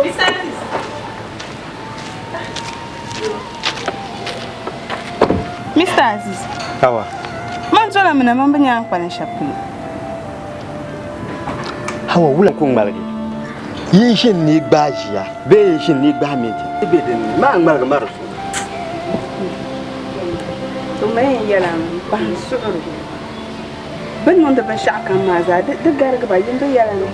Mr. Aziz. Mr. Aziz. Awa. Man zola mina man bi nya n kpalim shɛli polo. Hawa wula ku ŋmaligi. Yi ʒini ni yi gbaai ʒiya bee yi ʒini ni yi gbaai minti. Di be din ni maa ŋmaligi ma di zuɣu. To ma yɛn yɛla m pahi n suɣiri bɛ ni niŋdi binshɛɣu kam maa zaa di garigi ba yin bi yɛla ni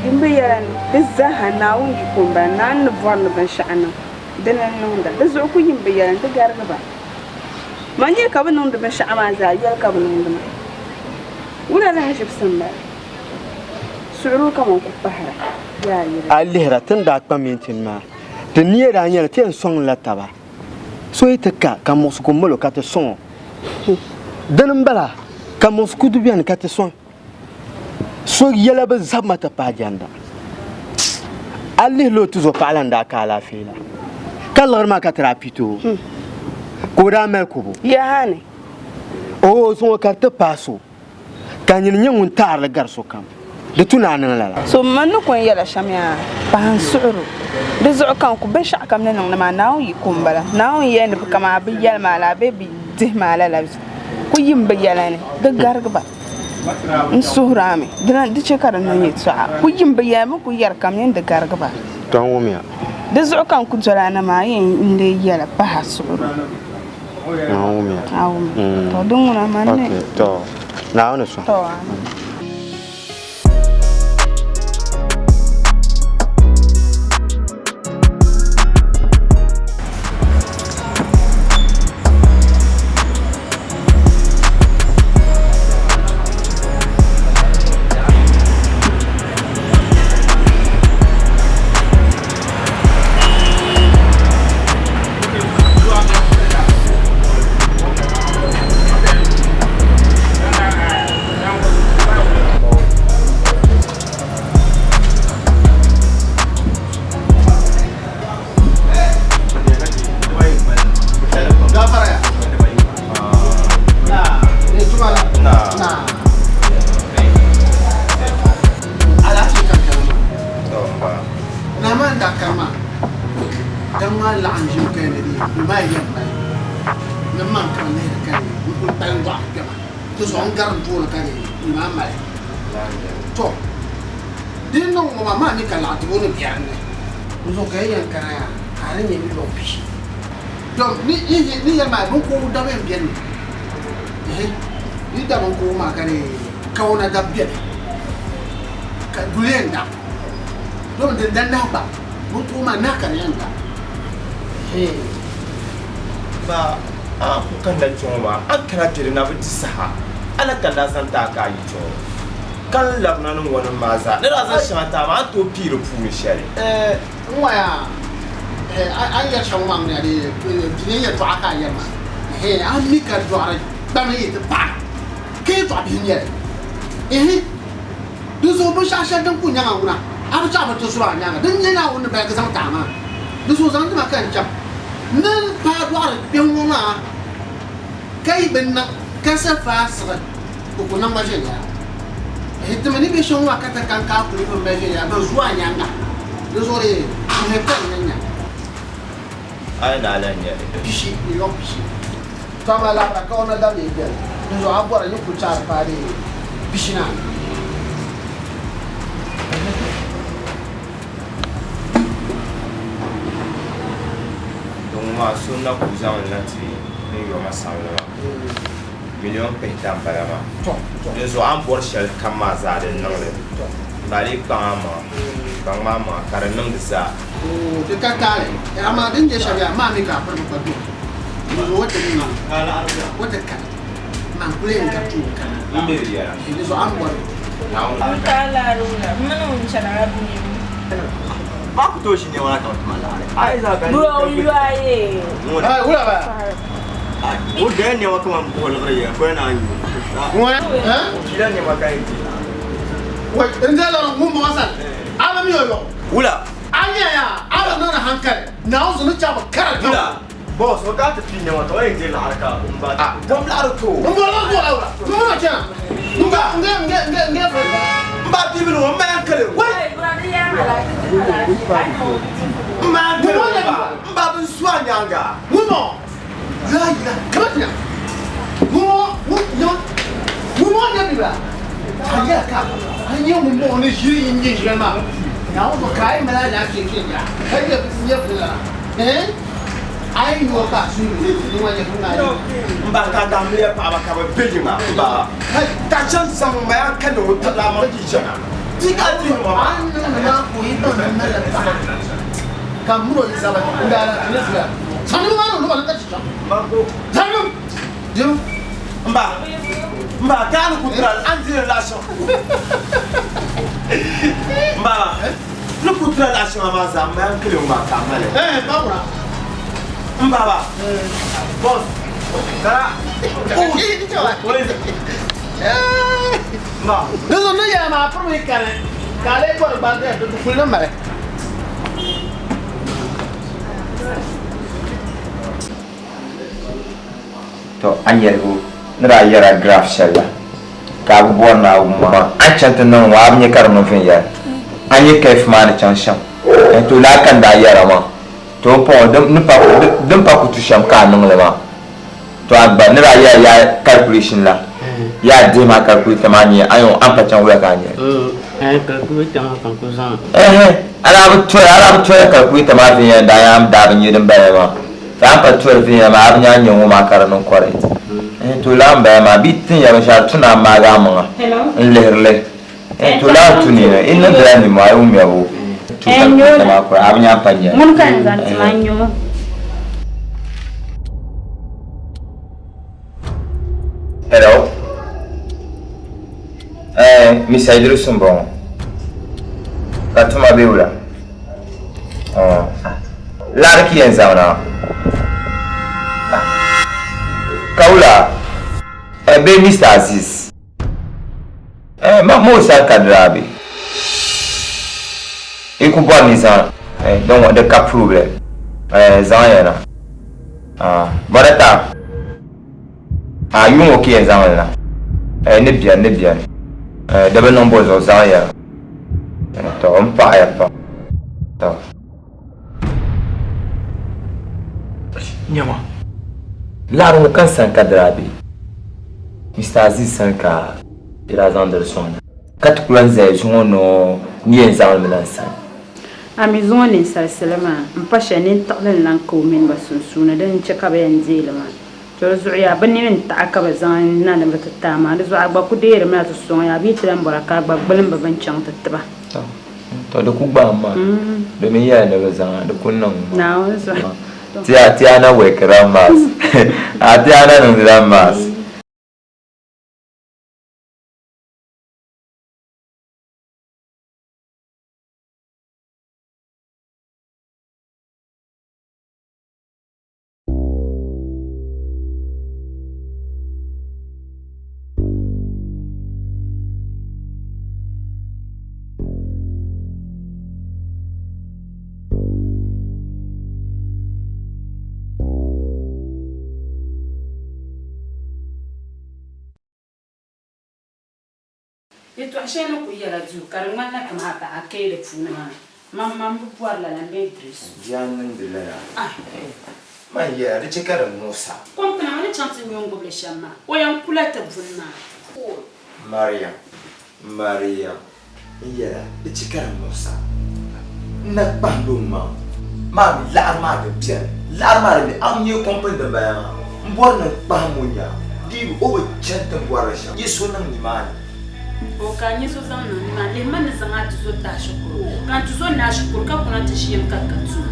yin bi yɛla ni di zaaha Naawuni yiko m-bala Naawuni ni bɔri ni binshɛɣu niŋ dini n-niŋda di zuɣu ku yin bi yɛla ni di garigi ba. Man nyɛ ka bɛ niŋdi binshɛɣu maa zaa yoli ka bɛ niŋdi maa. Wula lahiʒibisi m-bala? Suɣiri o kaman ku pahira yaa yili. A lihira ti ni daa kpa mintin maa, di nia daa nyɛla ti yɛn sɔŋla taba. So yi ti ka, ka muɣisigu mali o ka ti sɔŋ o. Dini m-bala, ka muɣisigu ti beni ka ti sɔŋ. So yɛla bi zabi ma ti paai jɛnda. A lihila o tuzo paɣa la n-daa ka alaafee la, ka liɣiri maa ka ti daa piti o, ka o daa mali kubu. Yaha ni. O zaŋ o ka di ti paai so, ka nyini nyɛ ŋun taari li gari sokam. Di tu ni a niŋ lala. So man ni ko n-yɛla shɛm yaa, pahi n suhir o. Di zuɣu ka n ku binshɛɣukam ni niŋdi maa, Naawuni yiko m-bala. Naawuni yɛli ni bɛ kaman a bi yɛli ma la bee bɛ dihi ma lala ku yim bɛ yɛla ni, di garigi ba. N suhir a mi, di chɛ ka di niŋ yɛtɔɣa. Ku yim bɛ yɛla, bɛ ni ku yɛri kam nyini di garigi ba. Tɔ n wumya. Di zuɣu ka n ku doli a na maa, a yɛn n-lee yɛla pahi a suhir o. N wumya. A wumya. Tɔ din ŋuna man ni. Ok, tɔ Naawuni sɔŋ. Tɔ amin. Ba, a ku kanna kpe ŋɔ maa, a ni kana kpe di na bi di saha, a na kanna zaŋ ti a ka a yi kpe ŋɔ, ka n labina ni ŋɔnim maa zaa. Ni daa zaŋ shɛŋa ti a maa, a ni tooi pii di puuni shɛli. N waya, a ni yɛri shɛm ŋɔ maa ŋuni a dee bini yɛltɔɣa ka a yɛri maa. A mi ka dɔɣiri kpani yi ti paɣi ka yɛltɔɣa bihi n-nyɛ li. Dinzuɣu binshɛɣu shɛli din kul nyaŋ a ŋuna, a bi chaɣ bi ti zuri a nyaaŋa. Din nyɛ Naawuni ni baligi zaŋ ti a maa, di zuɣu zaŋ dima ka n chaŋ. N ni paai dɔɣiri kpiɔŋ ŋɔ maa, ka yi bi niŋ ka sa faai siɣi, o ku niŋ ma ʒiɛnyɛla. Ehe, ti mi ni be shɛm ŋɔ maa ka ti kani ka a kuli bi mali ʒiɛnyɛla, bɛ zu a nyaaŋa. Di zuɣu di ehe ka n ni nya. A yi ni a lan nya li. Pishi, ni yɔŋ pishi. To amaa labira ka o na dabili beni, dinzuɣu a bɔri ni kul chaari paai di pishi naa. Din ŋɔ maa so na kul zaŋ li na ti ni yo ma samli maa, miliɔn pihita m-bala maa. Dinzuɣu a ni bɔri shɛli kam maa zaa di niŋ li. M ba lee kpaŋ a maŋa, kpaŋ maa maŋa ka di niŋ di zaa. Di ka taali, amaa din je shɛm yaa, maa mi ka a piri bi kpa duri. Dinzuɣu o ti niŋ o ti kani, man kuli yɛn gari tuuni kana. Dinzuɣu a ni bɔri. Wula. Wula. Boss, o ka ti pii nɛma ka o yɛn je laɣiri ka n ba. Ah, bom laɣiri to. N bɔri la zuɣu la wula. N bɔri chana. N ba n ba bibili ŋɔ n ma yan kali. Wai. N ba bin su a nyaanga. Ŋumɔ la yila kama tina ŋumɔ ŋumɔ nyɛ bibila a nyɛ ka a nyɛ ŋumɔ ni ʒiri yi nyɛ ʒiri maa naawuni ka a yi mali alaafee kpɛ nya ka nyɛ nyɛ fila eh a yi nyɔ ka a su ni ŋɔ nyɛ fila N ba ka daamiliya paɣaba ka bi be yiŋa n ba ka chaŋ zaŋ ma ya ka niŋ o tabila a ma yi chana di ka di ŋɔ maa. A ni niŋdi maa ka o yi niŋ ni mali paɣa ka muro yi zaba n daa la ni fila sani maa ni o ni ka ti chaŋ sani dim N ba n ba ka ni ku tira an diri laɣa shɛŋa n ba ni ku tira laɣa shɛŋa maa zaa n ba yan kili ŋɔ maa ka a mali. Eh ba wura N ba ba boss kara n ba. Dinzuɣu ni yɛli maa piri mi kani ka a lee bɔri gbaŋ di kuli ni mali. To a yɛligu ni daa yɛra graph shɛli la ka a bi bɔri ni a wum maa a ni chaŋ ti niŋ ŋɔ a bi nya ka di niŋ viɛnyɛla a nya curve maa ni chaŋ shɛm to lala ka n daa yɛra maa to n puɣi din pa ku tu shɛm ka a niŋ li maa to a gba ni daa yɛra yaa calculation la yaa dihi maa calculator maa nya a ni pa chaŋ wula ka a nya li calculator maa ka n ku zaŋ a daa bi toya calculator maa viɛnyɛla daa yaa daa bi nya din bala maa ka a pa tori viɛnyɛla maa a bi nya nya ŋɔ maa ka di niŋ correct to laa n bala maa bɛ tin ya binshɛɣu tu ni a maagi a maŋa n lihiri li to laa tu ni i niŋdila nimmohi a yi wumya bo tu calculator maa kura a bi nya pa nya ŋuni ka n zaŋ ti ma n nyo Hello. Mr. Idris n bɔŋɔ. Ka tuma be wula? Laɣiri ki yɛn zaŋ na. Ka wula? Bee Mr. Aziz. Ma mo sani ka di daa be. I ku bɔri ni zaŋ di ka problem. Zaŋ ya na. Bɔra ta. A yuŋ o ki yɛn zaŋ li na. Ni beni, ni beni. Di bi niŋ bo zuɣu zaŋ ya na. Tɔ m paɣiya pam. Tɔ. Nyama, laɣiri ŋɔ ka n sani ka di daa be. Mr. Aziz sani ka di daa zaŋ di sɔŋ na. Ka ti ku lan zaya zuŋɔ nɔɔ ni yɛn zaŋ li mi na n sani. A mi zuŋɔ ninsalisili maa m-pa shɛli nintiɣili n-lan ka o mini ba sunsuuni din n-chɛ ka bɛ yɛn deei li maa. To di zuɣu yaa bɛ nini n-taɣi ka bɛ zaŋ na ni bɛ ti ti a maa. Di zuɣu a gba ku deeri mi la ti sɔŋ yaa bɛ yi ti lan bɔra ka a gba gbulim bɛ bini chaŋ ti ti ba. To di ku gbaam maa domin yɛla ni bɛ zaŋ a di ku niŋ maa. Naawuni zuɣu. Ti a na workira maths. A ti a na niŋdila maths. Yɛtɔɣ shɛli ni kul yɛla duu ka di ŋmanila kaman a baɣa kee di puuni maa, man man bi bɔri lala m-be Idrisu. Bia n-niŋdi lala. Man yɛla, di chɛ ka di muɣis a. Kompina ŋɔ ni chaŋ ti nyo n-gbubi li shɛm maa, o yɛn kula ti buni maa. Mariam, Mariam, n yɛla, di chɛ ka di muɣis a. N na kpahindi o maŋ maa mi laɣiri maa di beni. Laɣiri maa di be, a bi nya kompini din bala maa. M bɔri ni n kpahim o nya, di yi bi o bi chani ti ni bɔri li shɛm. Yi so niŋ nimaani. O ka a nya so zaŋ niŋ nimaani. Lihi ma ni zaŋ a tuzo tahi shikuru, ka n tuzo naai shikuru ka kuna ti ʒi yim ka ka tuma.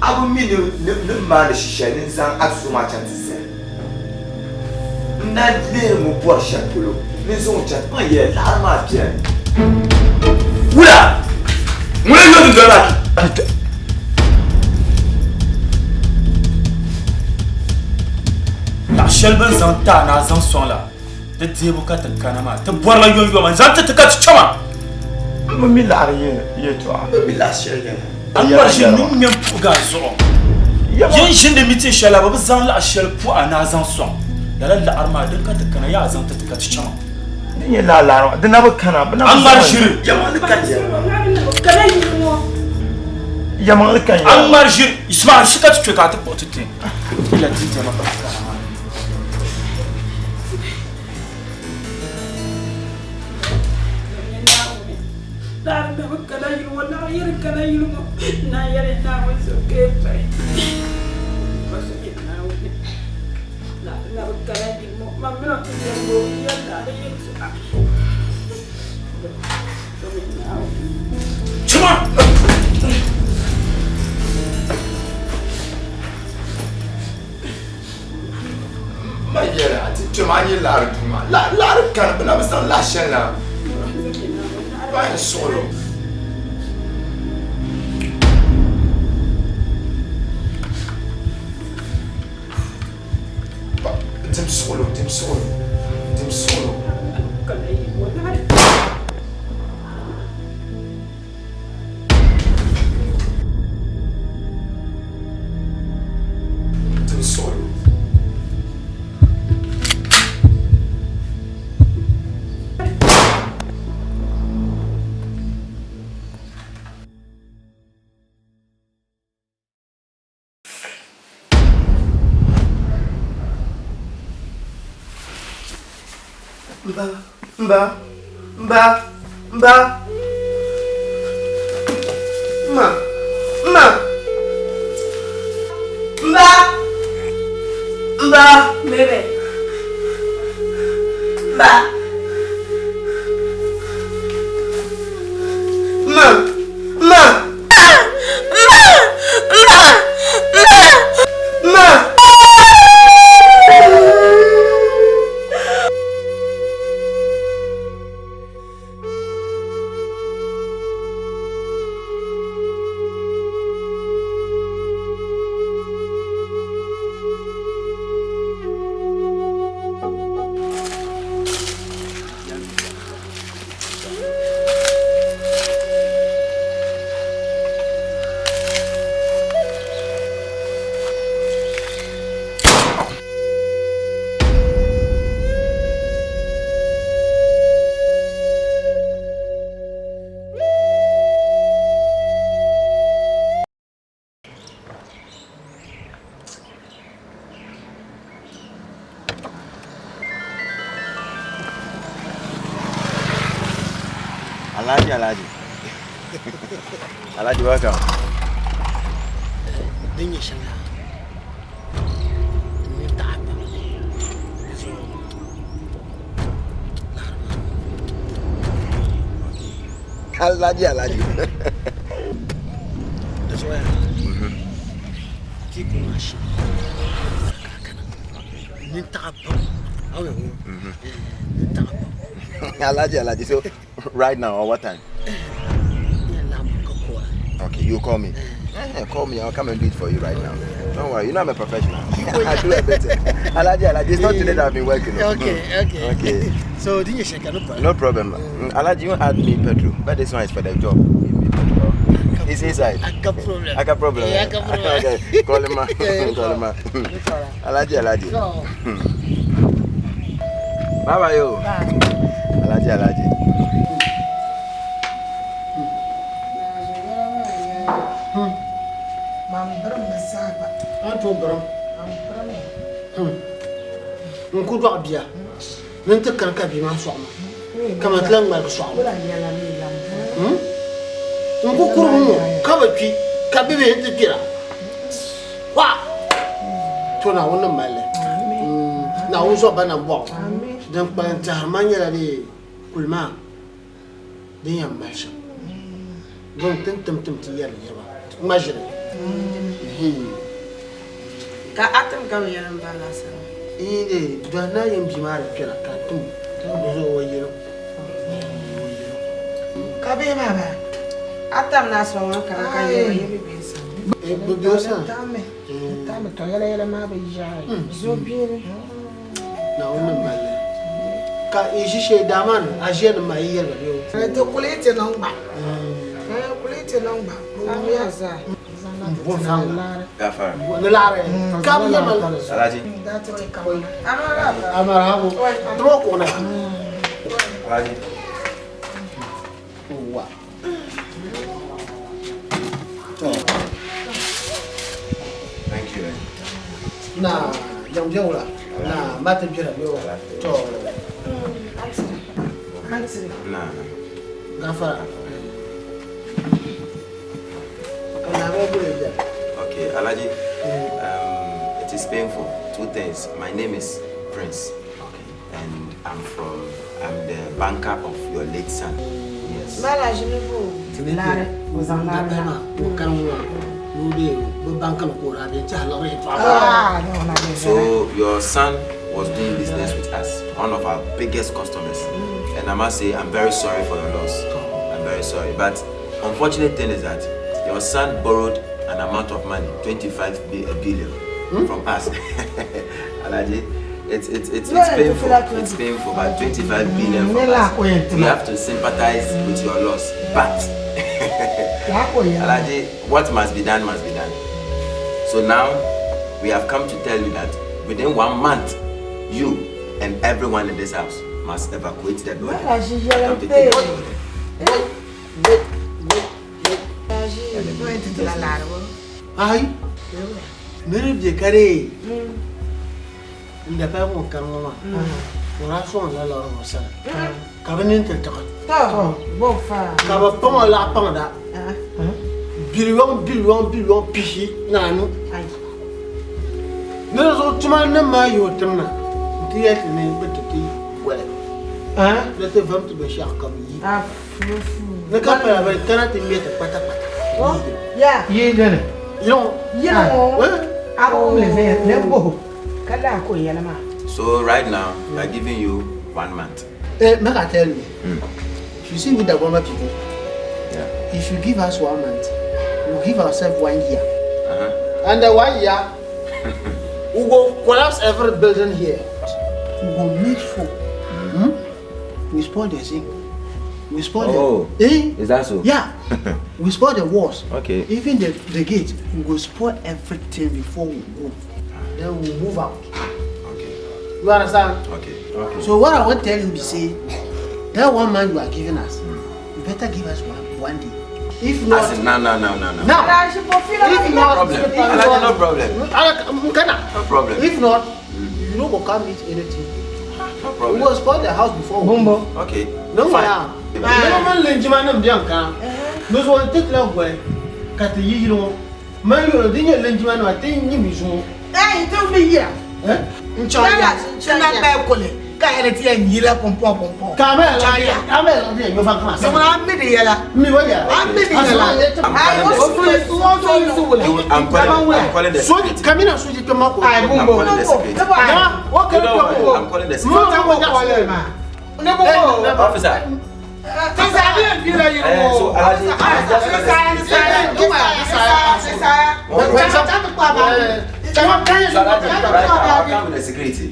A bi mi ni ni maani shi shɛli ni n zaŋ a tuzo maa chaŋ ti zali. N na lihiri ŋɔ bɔri shɛli polo ni n zaŋ o chaŋ ti yɛli laɣiri maa beni. Wula! Ŋuna yo dundoli maa ti. Laɣ shɛli bɛ ni zaŋ ti a ni a zaŋ sɔŋ la, di deebu ka ti kana maa. Ti bɔrila yomyoma n-zaŋ ti ti ka ti chɛ ma. M bi mi laɣiri yɛltɔɣa. M bi mi laɣ shɛli yɛla. A ni bɔri ʒini ni ŋ-ŋme m-puhigi a zuɣu. Yi ni ʒindi mitin shɛli la, bɛ bi zaŋ laɣ shɛli puhi a ni a zaŋ sɔŋ. Lala laɣiri maa din ka ti kana, yaa zaŋ ti ti ka ti chɛ ma. Di nyɛ laa laara maa, di na bi kana, bɛ na bi An ŋmari ʒiri. Yɛlimaŋli ka n yɛli maa. Kana yili ŋɔ. Yɛlimaŋli ka n yɛli An ŋmari ʒiri. Ismail, shi ka ti kpe ka a ti kpuɣi ti kpe. Yila ti diɛma ka ti kana maa. Laara na bi kana yili ŋɔ, laara yɛri kana yili ŋɔ. N naan yɛli Naawuni so ka yi pahi. Pa so nyɛ Naawuni. Laara na bi kana yili ŋɔ. Mam mini o ti yɛli ma o bi yɛli laara yɛltɔɣa. So nyɛ Naawuni. Chima! Ma yɛli a ti kpɛma a nyɛ laɣiri duu maa. Laɣiri kani bɛ na bi zaŋ laɣ shɛli na. Ba yɛn suɣil o. Dim suɣil o, dim suɣil o, dim suɣil o. Dim suɣilo. Mba, mba, mba, mba. Ma, ma. Mba. Mba. Bebe. Mba. Ma, ma. Ma. Alhaji Alhaji. Alhaji welcome. Din nyɛ shɛŋa n ni taɣa pam di zuɣu Alhaji Alhaji. Di zuɣu yaa ti ku maa shee ka a kana n ni taɣa pam a ni ŋun n ni taɣa pam. Alhaji Alhaji so right now or what time? Okay, you call me. Call me, I'll come and do it for you right now. Don't worry, you know I'm a professional. I do everything. Alhaji Alhaji, it's not today that I've been working. Okay, okay. Okay. So din yɛ shɛka no problem. No problem. Alhaji, you add me petrol, but this one is for the job. Give me petrol. It's inside. I got problem. I got problem. Yeah, I got problem. Okay, call him. Yeah, Call him. Alhaji Alhaji. No. Bye bye yo. Alhaji Alhaji. An tooi birim n ku dɔɣi bia ni n ti kani ka bia maa sɔɣi ma kamani ti lahi ŋmaligi sɔɣi ma n ku kurigi ŋɔ ka bi kpi ka bibihi ti kpira wa to Naawuni ni mali li Naawuni zɔbi ba nambɔɣu din kpalim tɛhiri ma nyɛla dee kuli maa din yɛn mali shɛm din ti ni tim tim ti yɛri niriba ŋma ʒiri. Ka a tim ka bɛ yɛli m ba laasabu? Iin dee dɔhi na yɛn bia maa di kpɛna ka n tim o di zuɣu o yɛl o. Ka bihi maa bala? A tam ni a sɔŋ ma ka ka yɛli ba yi bi be n sani. Bɛ be o sani. Taami tɔ yɛla yɛla maa bi yaai. Zo biɛni. Naawuni ni mali li. Ka yi ʒi shee daa maa ni a ʒiya nim maa yi yɛli ba bɛ o. Ti kuli yi ti niŋ gba. Kuli yi ti niŋ gba. Bɛ wumiya zaa. Bo faŋga. Gafara. Ni laɣiri. Ka bi yɛma. Alhaji. Amara habu. Tuma kuɣu na. Alhaji. Wa. To. Thank you. Na jam wula. Na mata bira ne wa. To. Na. Gafara. Kana ba bure ja. Okay, Alhaji. It is painful. Two things. My name is Prince. Okay. And I'm the banker of your late son. Yes. Mala jinubu. Lare. O zaŋ lare na. O kan wa. No de bo banka ko ra be ta lore to. Ah, no na be. So your son was doing business with us, one of our biggest customers. And I must say, I'm very sorry for your loss. I'm very sorry. But unfortunate thing is that your son borrowed an amount of money, 25 billion, from us. Alhaji, it's painful. It's painful, but 25 billion from us. We have to sympathize with your loss. But Alhaji, what must be done must be done. So now we have come to tell you that within 1 month, you and everyone in this house must evacuate the building. Come to take the building. Ai. Nere bi kare. Nda pa mo kan mo ma. Ora so la la mo sa. Ka ba nin tel ta. To, bo fa. Ka ba pon la pon da. Billion billion billion pishi na nu. Ai. Nere zo tuma ne ma yo temna. Ti yet ne betiti wala. Ah, le te vam tu be shak kam yi. Ah, fufu. Ne ka pa ba tana ti meta pata pata. Oh, ya. Yi dene. Yon. Yino. Abo le ve ne bo. Kala ko yelma. So right now, we are giving you 1 month. Eh, make I tell you. You see with the Dagomba people, yeah. If you give us 1 month, we'll give ourselves 1 year. Uh-huh. And the 1 year, we will collapse every building here. We will make sure we spoil the zinc. We spoil the... Eh? Is that so? Yeah. We spoil the walls. Okay. Even the gate, we will spoil everything before we go. Then we move out. Okay. You understand? Okay. Okay. So what I want to tell you is say, that 1 month you are giving us, you better give us one day. If not, As in, no. Now, if not, problem. No problem. No problem. If not, you no go come eat anything. No problem. We will spoil the house before. Bumbo. Okay. No Fine. No man lenjima na mbianka. No so take la gwe. Kati yiro. Man yo dinye lenjima na te nyi mizu. Eh, to me here. Eh? Nchaya. Na ba kole. Ka hele ti en yila pompo pompo. Ka me la. Ka me la di yo fa kama. So na mi di yela. Mi wa ya. Am mi di yela. I'm calling the security. Kamina suji to mako. Ai I'm calling the security. I'm calling the security. Officer. So Alhaji, I'll come with the security.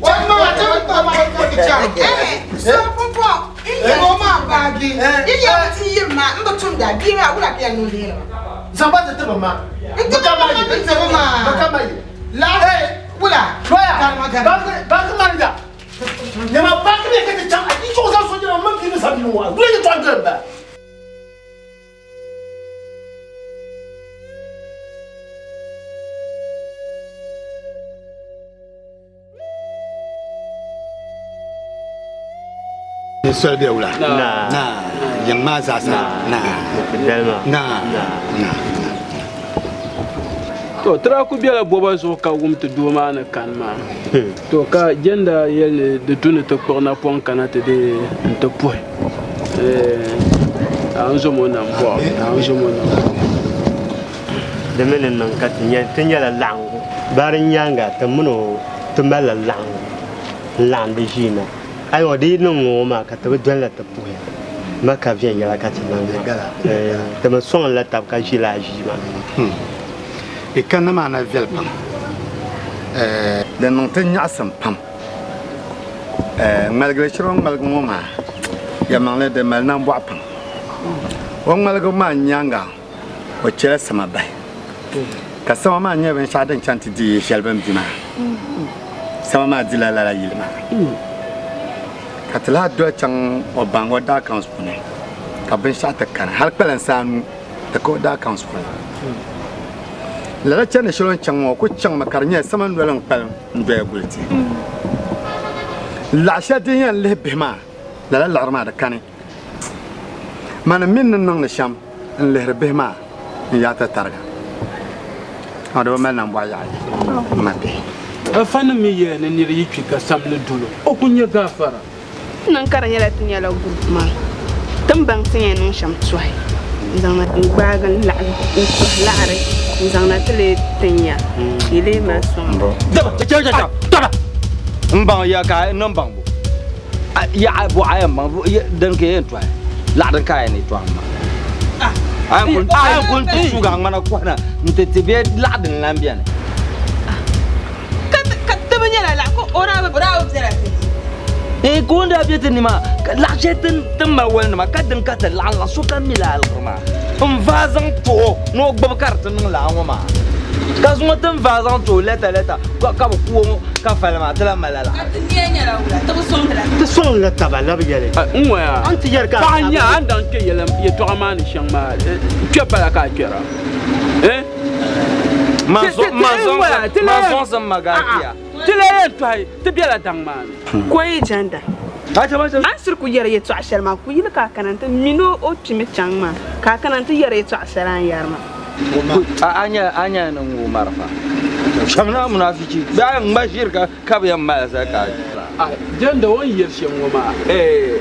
Soli bɛ wula na yiŋ maa zaasa na na na. To tira ku bela boba zuɣu ka wum ti doo maa ni kani maa. To ka jenda yɛli di tu ni ti kpuɣi napɔŋ kana ti di n-ti puhi. An zo mo na m-bɔɣu an zo mo na m-bɔɣu. Di mi ni niŋ ka ti nyɛla laɣingu. Bari nyaaŋa ti mini o ti malila laɣingu n-laɣindi ʒiina. Ayiwa di yi niŋ ŋɔ maa ka ti bi dolila ti puhiya. Ma ka viɛnyɛla ka ti niŋ ti mi sɔŋla taba ka ʒi laa ʒii maa. I kanna maa na viɛli pam. Di niŋ ti nyaɣasim pam. Ŋmaligili shɛli o ŋmaligi ŋɔ maa yɛlimaŋli di mali nambɔɣu pam. O ŋmaligi maa nyaaŋa o chɛla sama bahi. Ka sama maa nyɛ binshɛɣu din chani ti di yi shɛli bini bi maa. Sama maa dila lala yili maa. Ka ti lahi doli chaŋ o baŋ o daa accounts puuni ka binshɛɣu ti kani hali kpalansi anu ti ka o daa accounts puuni. Lala chandi shɛli o ni chaŋ maa o ku chaŋmi ka di nyɛla sama noli n-kpalim n-doya guli ti. Laɣ shɛli din yɛn lihi bihi maa lala liɣiri maa di kani. Mani mi ni niŋdi shɛm n-lihiri bihi maa n-yaa tatariga. Amaa di bi mali nambɔɣu yaɣi m ma bihi. Afanim mi yɛli ni nir yi kpi ka samli dol o, o ku nya gaafara. Ti niŋ ka di nyɛla ti nyɛla group maa, ti ni baŋ ti ni yɛn niŋ shɛm tɔhi n-zaŋ na n-gbaagi n-laɣim n-tɔhi laɣiri n-zaŋ na ti lee tin ya ka yi lee mali sɔŋ. Taba! M baŋ ya ka n niŋ baŋbu. Yaɣa bɔ a yɛn baŋ din ka yɛn tɔhi laɣa din ka a yɛn ni tɔhi ma. A yɛn kuli ti suugi a ŋmana kɔhina n-ti ti bee laɣa din lan beni. Ka ti bi nyɛla laɣa ka o daa bi bela ti ni. Ee, ka o ni daa be ti ni maa, ka laɣ shɛli ti ni mali walinima ka din ka ti laɣim la, sokam mi lala liɣiri maa. N vaai zaŋ ti o ni o gbibi ka di ti niŋ lala ŋɔ maa. Ka zuŋɔ ti ni vaai zaŋ ti o lɛta lɛta ka bɛ ku o ŋɔ ka fali maa, ti lahi mali lala. Ka ti nia nyɛla wula? Ti bi sɔŋdi la. Ti sɔŋdila taba la bi yɛli. N ŋɔya, A ni ti yɛri ka a paɣa n-nyɛ a, a ni daŋ kpe yɛtɔɣa maa ni shɛŋ maa, kpe pala ka a kpɛra. Eh? Man sɔŋsim ma gaafiya. Ti lee yɛn tɔhi ti bela daŋ maa ni. Ko yi jɛnda. A ni shiri ku yɛri yɛtɔɣ shɛli maa, ku yili ka a kana nti min o o kpimi chaŋ maa, ka a kana nti yɛri yɛtɔɣ shɛli a ni yɛri maa. A nyɛla ni ŋ-ŋooi marafa shɛm na munaafichi bee a yɛn ŋma ʒiri ka bɛ yɛn mali a zali ka a. Jɛnda o ni yɛli shɛm ŋɔ maa, ɛɛh,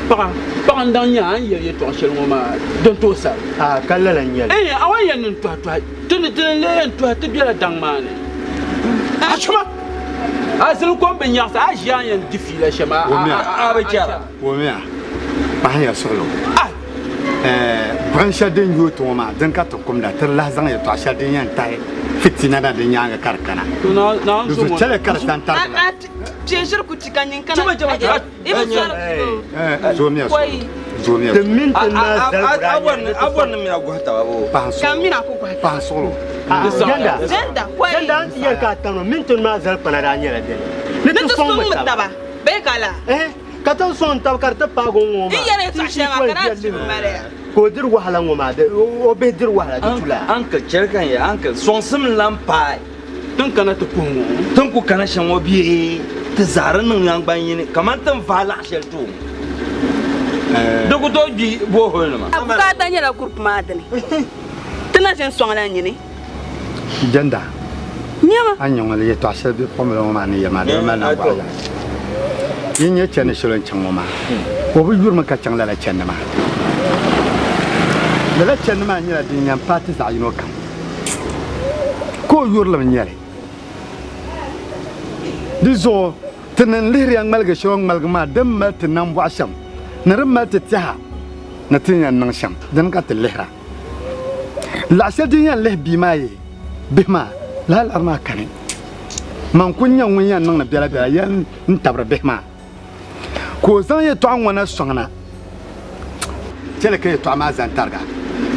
paɣa, paɣa n-daŋ nyɛ a ni yɛli yɛtɔɣ shɛli ŋɔ maa din tooi sari. A ka lala n-nyɛ li. Ɛɛh, a wan yɛn niŋ tɔhitɔhi. Ti ni lee yɛn tɔhi ti bela daŋ maa ni. A chuma, a zili kom bi nyaɣisi, a ʒi a ni yɛn di fiila shɛm a bi chɛra. Wummiya, kpahinya suɣilo. Buɣim shɛli din yooi ti ŋɔ maa, din ka ti kumda, ti di lahi zaŋ yɛtɔɣ shɛli din yɛn tahi fitina na di nyaaŋa ka di kana. Di zuɣu chɛliya ka di san tarigi la. Zoomiya suɣilo, zoomiya suɣilo. A bɔri ni mina gɔhi taba boo? Pahi suɣilo. Jɛnda, jɛnda a ni ti yɛli ka a tamdi mini ti ni maa zali kpana daa nyɛla dini? Ni ti sɔŋmi taba. Ka ti sɔŋ taba ka di ti paagi o ŋɔ maa, ti shii poli viɛlli mi ka o diri wahala ŋɔ maa, o bihi diri wahala di tula. Uncle, chɛli ka n yɛli, uncle, sɔŋsim n-lan paai. Tin kana ti puhi ŋɔ. Tin ku kana shɛm ŋɔ bee ti zaa di niŋ naŋgban yini kaman ti ni vaai laɣ shɛli ti o ŋɔ. Di ku tooi gbi borehole nima. A bukaata nyɛla group maa dini. Ti na ʒini sɔŋla nyini. Jɛnda, Nyama. A ni nyɛ ŋɔ yɛtɔɣ shɛli bipuɣimbila ŋɔ maa ni yɛli maa di bi mali nambɔɣu yaha. Yi nya chandi shɛli o ni chaŋ ŋɔ maa, o bi yurimi ka chaŋ lala chandi maa. Lala chandi maa nyɛla din yɛn paai ti zaɣ yino kam, ka o yurilim n-nyɛ li. Di zuɣu ti ni lihiriya ŋmaligi shɛli o ni ŋmaligi maa din mali ti nambɔɣu shɛm ni din mali ti tɛha ni ti ni yɛn niŋ shɛm, dini ka ti lihira. Laɣ shɛli din yɛn lihi bia maa yi bihi maa, lala liɣiri maa kani. Man ku nyɛ ŋun yɛn niŋdi biɛlabiɛla yɛli n-tabiri bihi maa. Ka o zaŋ yɛtɔɣa ŋɔ na sɔŋ na, Chɛli ka yɛtɔɣa maa zani tariga.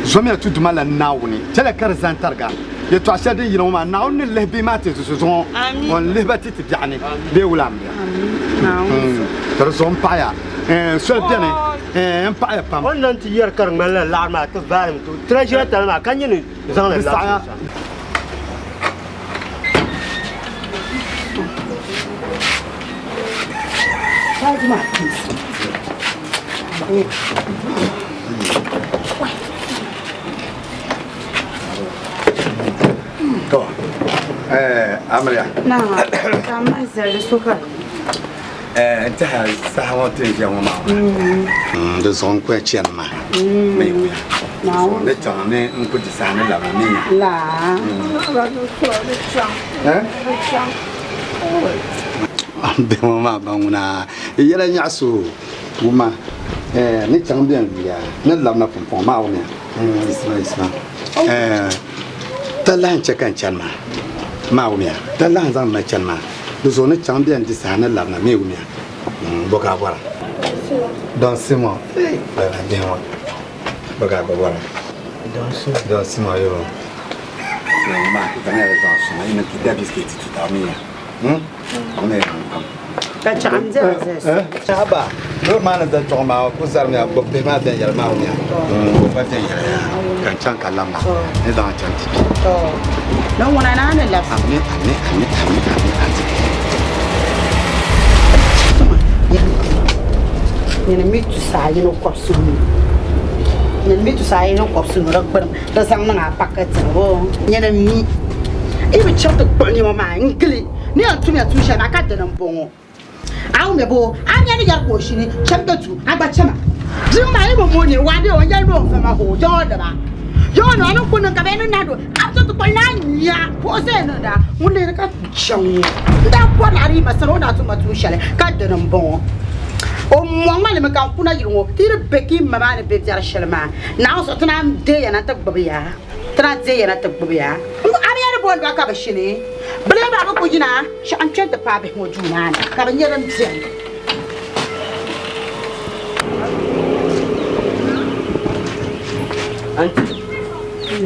Zomiya ti Duuma la Naawuni. Chɛli ka di zani tariga. Yɛtɔɣ shɛli din yina ŋɔ maa, Naawuni ni lihi bihi maa ti zuɣu ŋɔ, o ni lihi ba ti ti biɛɣu ni bee wula m-bia? Ka di zuɣu m paɣiya, soli beni, m paɣiya pam. O ni lan ti yɛri ka di ŋmanila laɣiri maa ti vaalim ti tirɛʒira tali maa ka nyɛ ni zaŋ li Di saɣiya. labisi o sani. To, amiliya. Naam, ka m mahi zali di so ka. N tɛha saha ŋɔ ti ni ʒiya ŋɔ maa di zuɣu n kuli chani maa mi wuya ni chaŋ ni n ku di saha ni labina mi nya. Bihi ŋɔ maa ba ŋuna yɛla nyaɣisi o wumma ni chaŋ bɛn luya ni labina pumpɔŋɔ maa wumiya yisima yisima talahi n-chɛ ka n chani maa maa wumiya talahi n-zaŋ ma chani maa di zuɣu ni chaŋ bɛn di saha ni labina mi wumiya bɔ ka a bɔra Don Simon lala bihi ŋɔ bɔ ka a gba bɔra Don Simon yoo maa zaŋ ya zaŋ sɔŋ yi ni ti da bisiketi ti taɣi mi ya. Ka chaɣim dira zaya. Haba, loori maa ni za chuɣu maa ku zarimiya gbubi bihi maa viɛnyɛla maa wumiya. Gbubi ba viɛnyɛla yaa ka n chaŋ ka lamma ni zaŋ chaŋ ti kpi. Ni ŋuna naa ni labisi. Ami, ami, ami, ami, ami, ami. Nyini mi tusa ayi ni kɔbisinu. Nyini mi tusa ayi ni kɔbisinu di gburim di zaŋ niŋ a paketi ni o. Nyini mi i bi chaŋ ti kpuɣi nɛma maa n-gili ni yɛn tumya tuun shɛli maa ka dini m-bɔŋɔ. A wumya boo? A nya ni yɛri ka o shini cham kpe duu, a gba chama. Bia ŋɔ maa yi bi mooi ni waa bee o ni yɛli ni o va ma hoo, yaŋɔ nima. Yaŋɔ nima ni ku niŋ ka bɛ ni nahindi o, a bi chaŋ ti kpuɣi ni a nya ka o zaya niŋda ŋun leeri ka chaŋ ŋɔ. N daa bɔri laɣiri yi ma sani o ni daa tum ma tuun shɛli ka dini m-bɔŋɔ. O mɔŋ ma li mi ka n kuna yili ŋɔ ti yi di be ka yi ma maa ni be biɛri shɛli maa, Naawuni zuɣu ti naan deei ya na nti gbibi ya. Ti naan deei ya na ti gbibi ya. A bi yɛli booni ba ka bɛ shini. Bɛ lee maa bi ku yina shɛɣu n-kpe nti paai bihi ŋɔ duu maa ni ka bɛ nya din beni.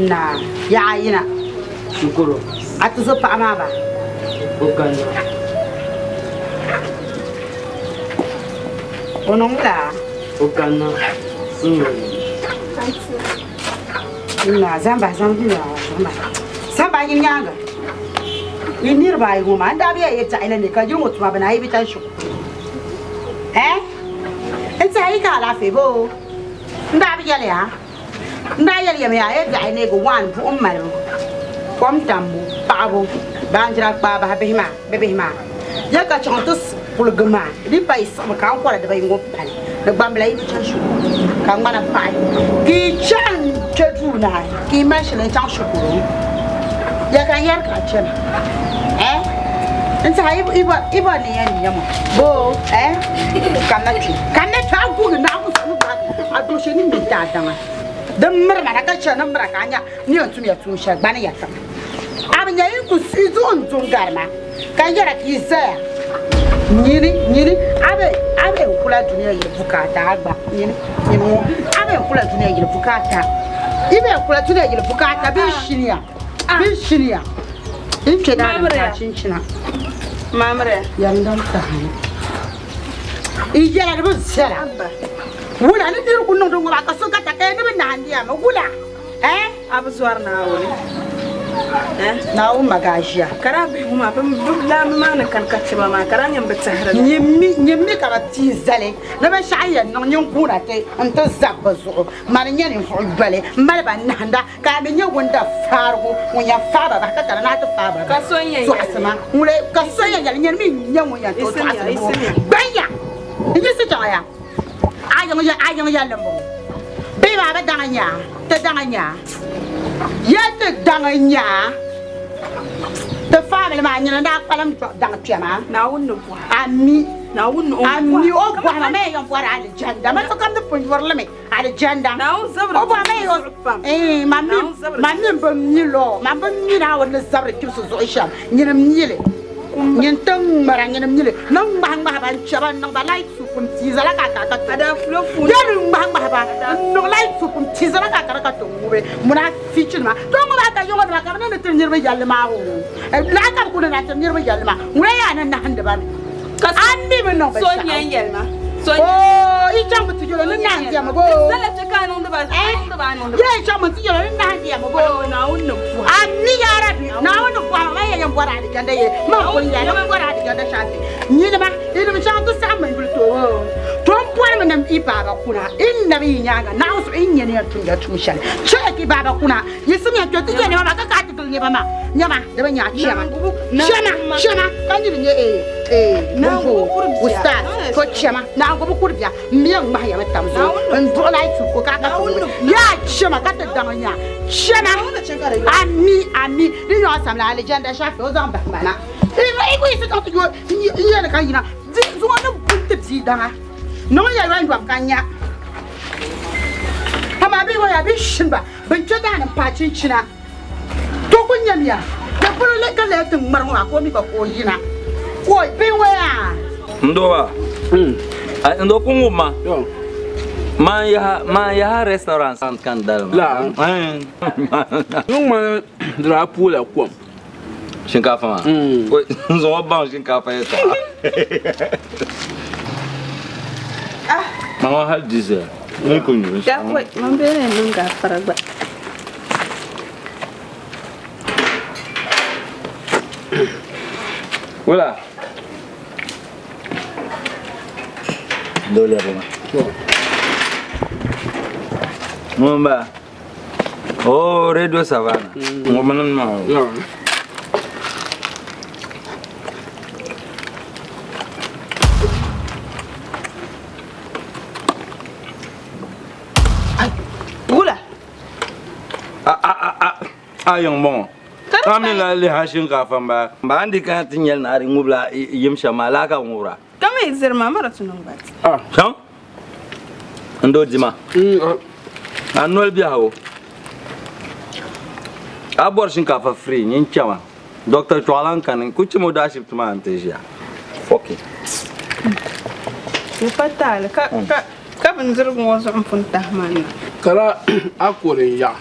Naa, yaɣa yina. Shukuru. A tizo paɣa maa ba? O kanna. O niŋ wula? O kanna. Na zamba zamba zamba zamba yin nyaaŋa yi niriba ayi ŋɔ maa n daa bi yɛn yɛltɔɣa yɛla ni ka yili ŋɔ tuma bɛ na yi bi tani shikuru eh n tiɛha yi ka alaafee boo n daa bi yɛli ya n daa yɛli ya mi yaa yɛltɔɣa yi neegi waan buɣim malibu kom tambu paɣabu baanjira kpaabahi bihi maa bɛ bihi maa ya ka chaŋ ti kuligi maa di pa yi siɣimi ka ankora dibayi ŋɔ pali ni gbambila yi bi chaŋ shikuru ka ŋmana paɣi ka yi chaŋ kpe duu naai ka yi mali shɛli n-chaŋ shikuru ya ka n yɛri ka a chana eh n tiɛha yi bɔri ni yɛn nya ma boo eh kamina kpe kamina kpe a guugi naɣibu suhu gbaagi a dooshɛ ni ŋme n-ti a daŋa din miri ma na ka chana mira ka a nya ni yɛn tum ya tuun shɛli gbani ya tiŋa A bi nya yi ku yi zuɣu n-du n-gari ma, ka n yɛra ka yi zaya nyini, nyini, a be, a be n-kula dunia yili bukaata a gba, nyini, nyini ŋɔ, a be n-kula dunia yili bukaata, yi be n-kula dunia yili bukaata bee shiniya, bee shiniya, yi kpe daa ni n-paai chinchina. Mamriya. Yɛndam saha ni. Yi yɛla di bi viɛla. Wula ni niri ku niŋdi ŋɔ maa ka so gata ka yi ni bi nahindi ya mi, wula? Eh? A bi zɔri Naawuni. Eh? Naawuni ma gaa ʒiya. Ka daa bihigu maa, bɛ laamba maa ni kani ka chɛ ba maa, ka daa nyɛ m bi tɛhiri li. Nyimmi ka bɛ pii zali ni binshɛɣu yɛn niŋ nyin guuna ti n-ti zabi bɛ zuɣu. Mani n-nyɛ ninvuɣ yoli m-mali ba nahinda, ka a mi nyɛ wunda faarigu ŋun yɛn faai ba bahi ka kana ni a ti faai ba Ka so n-yɛn tɔɣisi ma. Ŋun ka so yɛn yɛli, nyini mi n-nyɛ ŋun yɛn tooi tɔɣisi li boo. Gbanya! N-yiɣisi chaŋ ya! A yiŋ ya, a yiŋ yɛlli m-bɔŋɔ. Bee maa bi daŋ n-nya a, ti daŋ n-nya a. Ya ti daŋ n-nya a. Ti family maa nyini n-daa kpalim daŋ kpɛma. Naawuni ni bɔhi. Ami. Naawuni ni o Ami bɔhi. o bɔhi ma, ma yɛn bɔri alijanda. Ma sokam ni pun yuri li mi alijanda. Naawuni zabiri O bɔhi ma kpibisi yɔ zuɣu pam. Eh, ma mi, Naawuni zabiri ma mi m-bi mi lɔɔ. Ma bi mi Naawuni ni zabiri kpibisi zuɣu shɛm. Nyini m-mi li. Nyin ti ŋmara nyini mili ni ŋmahi ŋmahi ba n-chɛ ba n-niŋ ba light soup n-tiiza la ka a ka ka to ya ni ŋmahi ŋmahi ba n-niŋ light soup n-tiiza la ka a ka ka to ŋubi munaafichinima to ŋubi a ka yiŋɔ nima ka bɛ niŋdi tiri niriba yɛlli maa oo lala ka bɛ kuli niŋdi tiri niriba yɛlli maa ŋuna yaa ni nahindi ba mi a mi bi niŋ binshɛɣu oo yi chaŋ mi ti yɛlo ni nahindi ya mi boo ya yi chaŋ mi ti yɛlo ni nahindi ya mi boo ami ya rabi Naawuni ni bɔhima man yɛn bɔri alijanda ye man kuli ya ni bɔri alijanda shafi nyinima inim chaŋ ti saɣim man yuli to to n bɔrimi ni i baaba kuna i nabi yi nyaaŋa Naawuni zuɣu yi nya ni yɛn tumdila tuun shɛli chɛ ka i baaba kuna yiɣisim ya kpe ti je nɛma maa ka ka ti gili nɛma maa nɛma di bi nya chɛma chɛma chɛma ka nyini nyɛ ee ee bumbo ustaz to chɛma Naawuni kuri bia m mi yɛn ŋmahi ya mi tam zuɣu n duɣi la yi tuko ka ka ti yaa chɛma ka ti daŋ nya chɛma ami ami di nyo asamla alijanda shafi o zaŋ bahi ma na i ku yiɣisi chaŋ ti yo n yɛli ka yina di zuŋɔ ni buni ti bia daŋa niŋ ya yɔn yɔm ka nya amaa bɛ yɔya bɛ shini ba bin kpɛ daani n paai chinchina to ku nyamiya di polo le ka lee ti ŋmari ŋɔ maa ka o mi gba ka o yina o bɛ ŋɔ yaa N doo n doo ku ŋub ma maan yaha maan yaha restaurant kan dali ma. La. Niŋ ma di daa poola kom. Shinkaafa maa? N zaŋ o baŋ shinkaafa yɛltɔɣa. Ma ŋɔ hali di zaya. N ku nyu. Gafoi, man bɛ ni niŋ gaafara gba. Wula? Doo lɛbi ma. Ŋun ba. Oh, Radio Savannah. Ŋun mi nim maa. Wula? A a a a a yiŋ bɔŋɔ. A mi la lihi shinkaafa m-bala. Ba a ni di kana ti nyɛli ni a di ŋubila yim shɛm maa laa ka ŋubira. Ka mi ziri maa mara ti niŋ bati. Chaŋ n doo dima. A noli biɛhigu. A bɔri shinkaafa free nyin chama. Doctor Chɔɣalan kani n ku chim o daashibiti maa n-ti ʒiya. Fuck it. Di pa taali ka ka ka bindirigu ŋɔ zuɣu m-pun tahi ma na. Kala a kɔre n-yaɣi.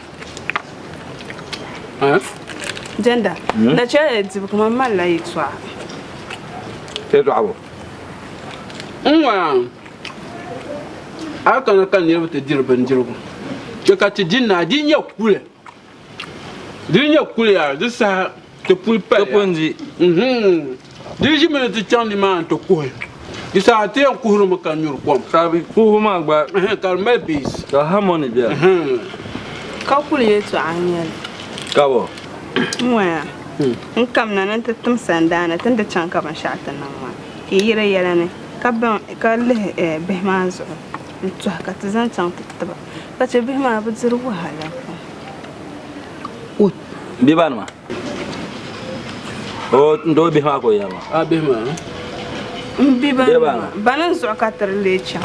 Jenda, na chɛliya dibu ka man malila yɛtɔɣa. Yɛtɔɣa bɔ? N ŋɔya a kana ka niriba ti diri bindirigu chɛ ka ti di naai di nyɛ kuli. Di yi nyɛ kuliya di saha ti puli paliya. Ti pun di. Di yi ʒimi ni ti chaŋ nimaani ti kuhi, di saha ti yɛn kuhirimi ka nyuri kom. Ka bɛ kuhibu maa gba. Ka di mali base. Ka harmony beni. Ka kuli yɛltɔɣa n-nyɛ li. Ka bɔ? N waya, n kamina ni n ti tim sandaani ti ni di chaŋ ka binshɛɣu ti niŋ maa, ka yi yi di yɛla ni ka lihi bihi maa zuɣu n-tɔhi ka ti zaŋ chaŋ ti ti ba. Ka chɛ bihi maa bɛ diri wahala pam. Bɛ ba nima? O n doo bihi maa ka o yɛri maa. A bihi maa? M bi ba nima. Bani n zuɣu ka ti di lee chaŋ.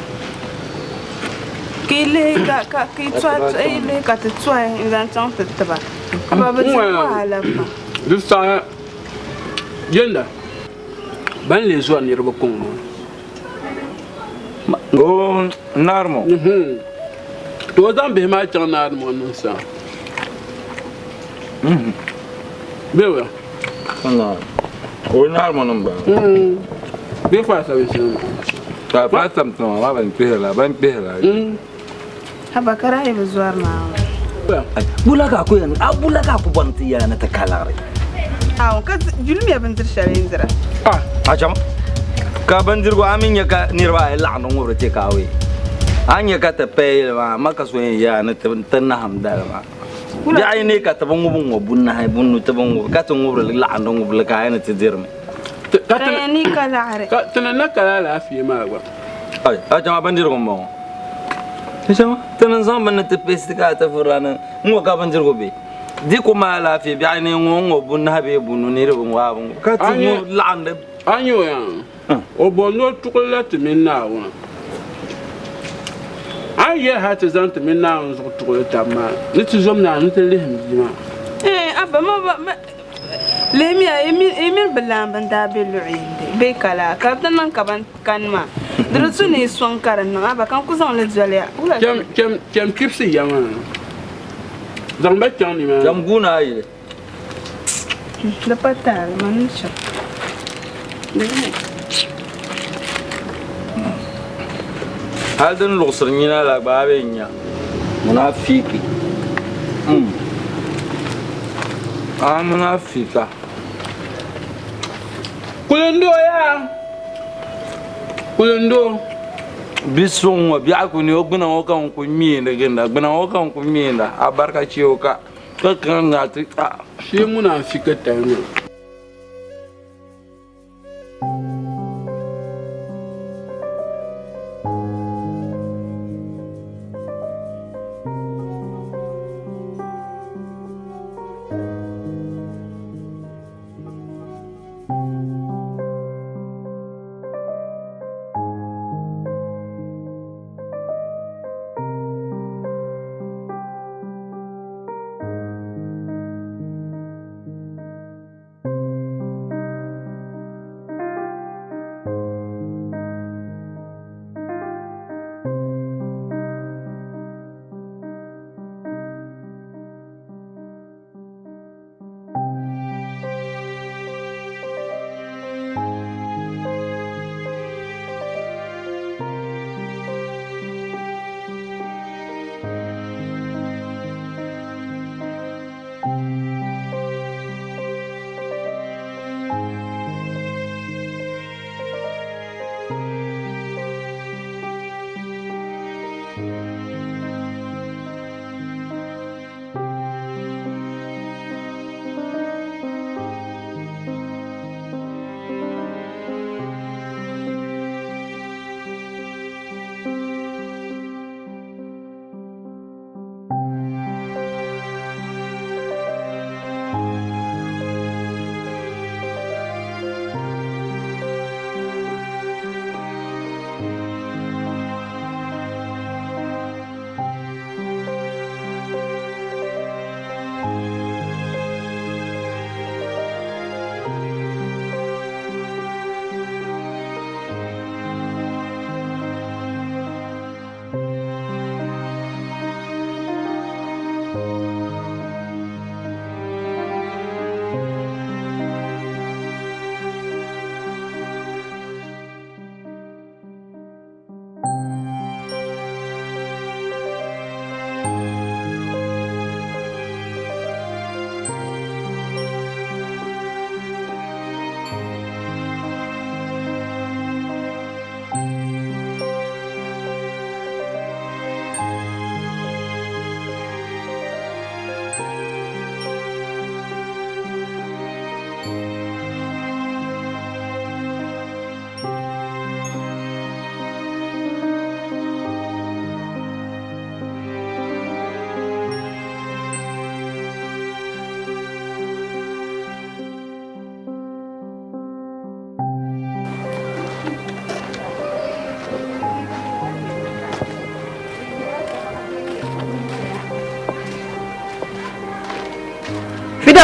Ka yi lihi ka ka ka yi tɔhi yi lihi ka ti tɔhi n zaŋ chaŋ ti ti ba. Ka ba bi diri wahala pam. Di saha yɛnda ban lee zɔri niriba kuŋ maa. O naarimo. To o zaŋ bihi maa chaŋ naarimo niŋ sa. Bɛ wɛ. O naarimo nim bala. Bɛ fa sabi sinima. Ka fa sam tinima maa ban kpihirila ban kpihirila. Haba ka daa yi bi zɔri maa. Bula ka ku yɛn a bula ka ku bɔni ti yɛla ni ti ka liɣiri. Aw ka yulimiya bindiri shɛli n dira. A cham ka bindirigu a mi nya ka niriba ayi laɣindi ŋubiri takeaway a nya ka ti pay li maa ma ka so yɛn yaa ni ti nahim dali maa bihi ayi ni ka ti bi ŋubi ŋɔ bunahi bunu ti bi ŋubi ka ti ŋubiri li laɣindi ŋubiri li ka a yɛn ni ti dirimi. Ka yɛn ni ka laɣiri. Ka ti ni na ka alaafee maa gba. Ai a cham a bindirigu m-bɔŋɔ. Ti ni zaŋ bini ti pesti ka ti furila ni n-ŋɔ ka bindirigu be. Di ku maai alaafee biɛɣu ni ŋɔ ŋɔ bunahi bee bunu niriba ŋɔ a bi ŋɔ ka ti ŋɔ laɣindi. A nya o yaa? O bɔri ni o tuɣili la ti mini Naawuni. A ni yɛli hal ti zaŋ ti mini Naawuni zuɣu tuɣili tab maa ni ti zom Naawuni ni ti lihim bia maa. Ɛɛn, Abba, ma lihimiya yi mini bɛ laamba n-daa be luɣ yindi bee ka laa, ka di niŋ ka ban kani maa di di tu ni yi sɔŋ ka di niŋ, Abba, ka n ku zaŋ li doli ya. Cham kpibisi ya maa, zaŋ ba chaŋ nimaani. Cham guuna a yili. Di pa taali, man ni chaŋ. Hali din luɣisiri nyina la gba a bee n-nya munafiki. A munafika. Kulindoo yaa! Kulindoo. Bi suŋ ŋɔ biɛɣu ku ni o gbuna ŋɔ ka ŋun ku ŋmeeni ginda, gbuna ŋɔ ka ŋun ku ŋmeenda, a barika che o ka ka kana ti a. Shee munafika tali maa.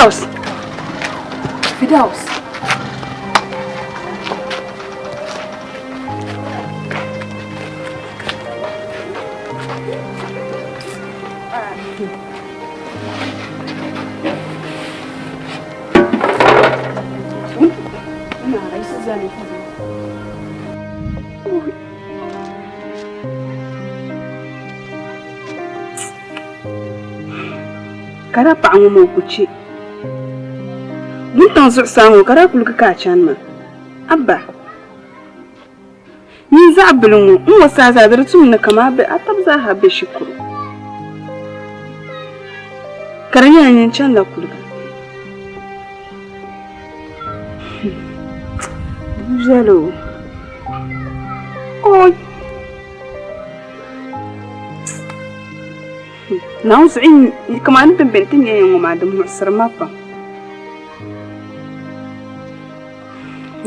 Fidaus. Fidaus. Ka daa paɣa ŋɔ maa o ku chɛ. Wuntaŋ zuɣusaa ŋɔ ka daa kuli ka a chani maa. Abba, nyin zaɣ bili ŋɔ n ŋɔ saa zaa di di tum ni kaman a tab zaa ha be shikuru. Ka di nyɛla nyin chanila kuliga. Di bi viɛla o. Oi! Naawuni zuɣu kamani din beni ti nya ya ŋɔ maa di muɣisiri ma pam.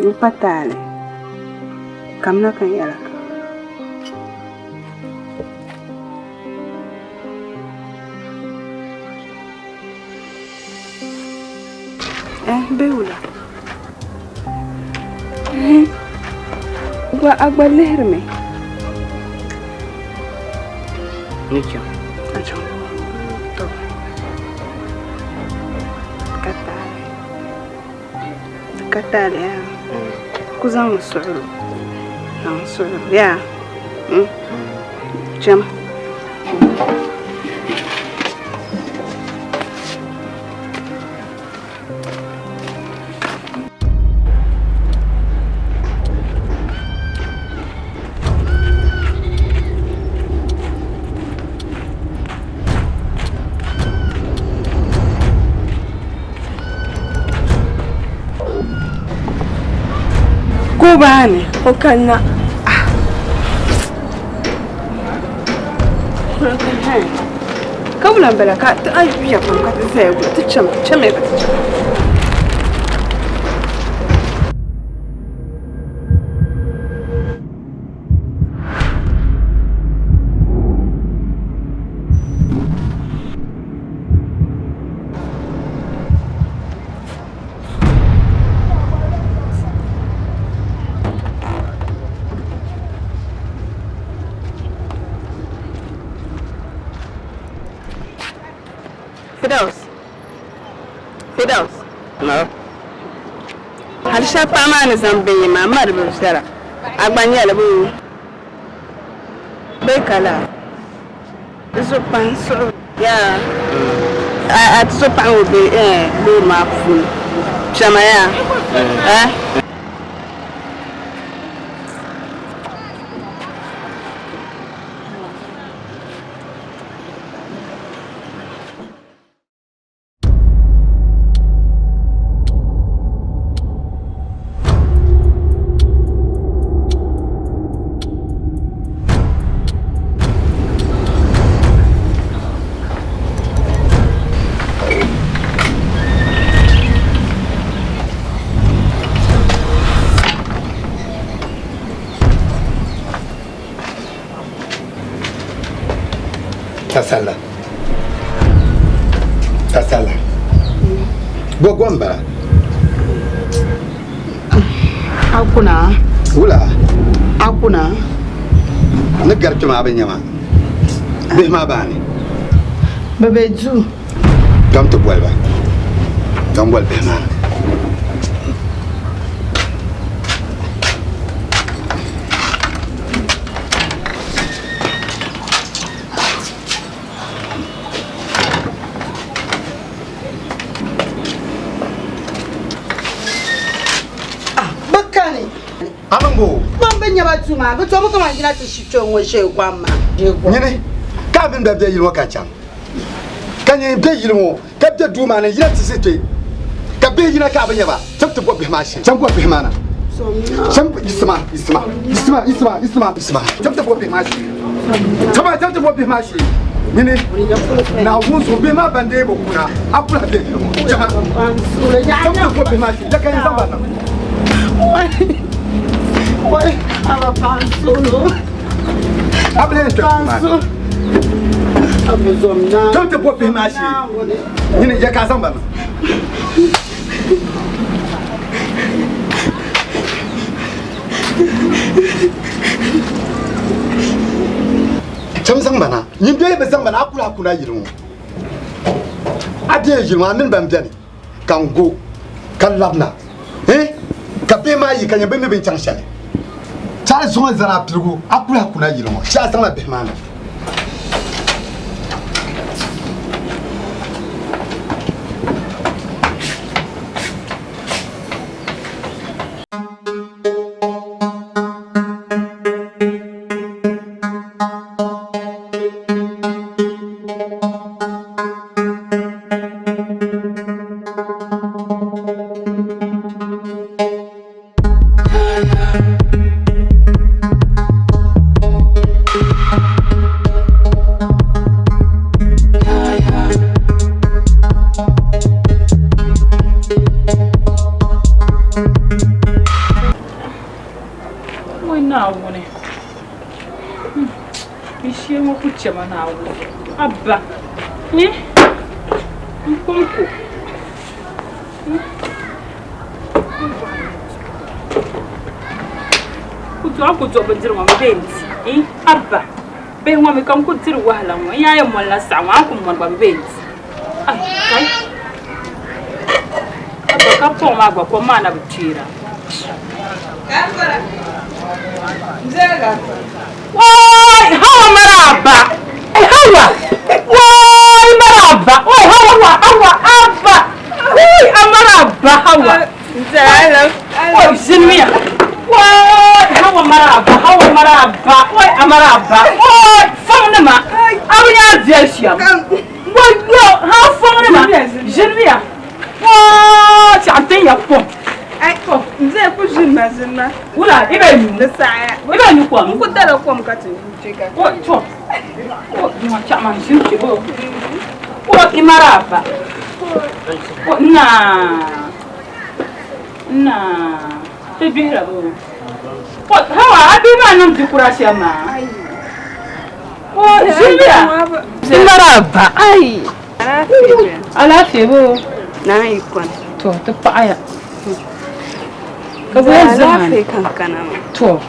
N pa taali, kamina ka n yɛla ka. Eh, bɛ wula? Eh, gba a gba lihirimi. Ni chaŋ. A chaŋ. To. Ka taali. Ka taali yaa. Ku zaŋmi suɣuro. Zaŋ suɣuro yaa. Hmm? Chama. Ko baani o kanna. Ka wula m-bala ka a yuya pam ka ti zaya gula ti chama chamiya ka ti chama. Fidaus. Fidaus. Na. Hali shɛli paɣa maa ni zaŋ bin maa mari bi viɛla a gba nyɛli bɛ bee ka laa di zuɣu pahi n suhu yaa a ti so paɣa ŋɔ be loori maa puuni kpɛma yaa eh. Tasala. Tasala. Gbogbo n bala. Akuna. Wula. Akuna. Ni gari kpɛma a bi nyɛ ma. Bihi maa baani. Bɛ be duu. Dam ti boli ba. Dam boli bihi maa. Bɛ kani. Amambo. Ban bi nyɛ ba duu maa, bɛ tomi kaman yina ti shi kpe ŋ-ŋɔ ʒee gɔm maa. Nyini, ka a mini ba be yili ŋɔ ka chaŋ? Ka nyini be yili ŋɔ ka be duu maa ni yina ti ʒi kpe, ka bihi yina ka a bi nya ba, chaŋ ti bɔbi bihi maa shee. Chaŋ bɔbi bihi maa na. Chaŋ yiɣisima, yiɣisima, yiɣisima, yiɣisima, yiɣisima, yiɣisima. Chaŋ ti bɔbi bihi maa shee. Chaŋ chaŋ ti bɔbi bihi maa shee. Nyini, Naawuni zuɣu bihi maa ban deei bi kuna, a ku lahi be yili ŋɔ. Chaŋ chaŋ ti bɔbi bihi maa shee. Ya ka yɛn zaŋ ba niŋ. A bi lee yɛn kpɛri duu maa ni. Chaŋ ti bɔbi bihi maa shee. Nyini, ya ka a zaŋ ba niŋ. Cham zaŋ ba na. Nyin bee bi zaŋ ba na a kuli a kuna yili ŋɔ. A deei yili ŋɔ a mini ban beni ka n go ka labina eh ka bihi maa yi ka nyɛ bɛ mi bɛ ni chaŋ shɛli. Chɛ a zuŋɔ zani a piligu a kuli a kuna yili ŋɔ chɛ a zaŋla bihi maa na. Woi Naawuni, n shee ŋɔ ku chɛma Naawuni zuɣu. Abba, n kɔŋko. Ku duɣi a ku duɣi bindirigu ŋɔ mi bee n-di? Abba, bihi ŋɔ mi ka n ku diri wahala ŋɔ, n yaa yɛn mɔnila saɣim ŋɔ, a ni ku mɔni gba mi bee n-di? Ai, kai! Abba, ka pɔŋ maa gba kom maa na bi kpeera. Wai, hawa maraba! Ai, hawa! Wai, maraba! Wai, hawa, hawa, abba! Wai, amaraba, hawa! Wai, zinmiya! Wai, hawa maraba, hawa maraba, wai, amaraba! Wai, fɔŋnima! A bi nya a viɛli shɛm. Wai, yo, ha fɔŋnima! Zinmiya! Wai, chɛɣu n-tin ya kom. Ai, n zaya ku ʒini ma ʒini ma. Wula, i bɛ nyu? Di saɣaya. I bɛ nyu kom? N ku dala kom ka ti nyu kpe ka O, to. O, duma chɛɣu ma n-ʒini kpe o. O, i maraba. O, naa. Naa. Ti gbihira bo. O, hawa, a bihi maa niŋ bikura shɛm maa. O, ʒini ya. I maraba. Ai. Alaafee bo. Naa yi kɔni. To, ti paɣaya. Ka bɛ yɛn zaŋ a ni. Alaafee kan kana maa. To.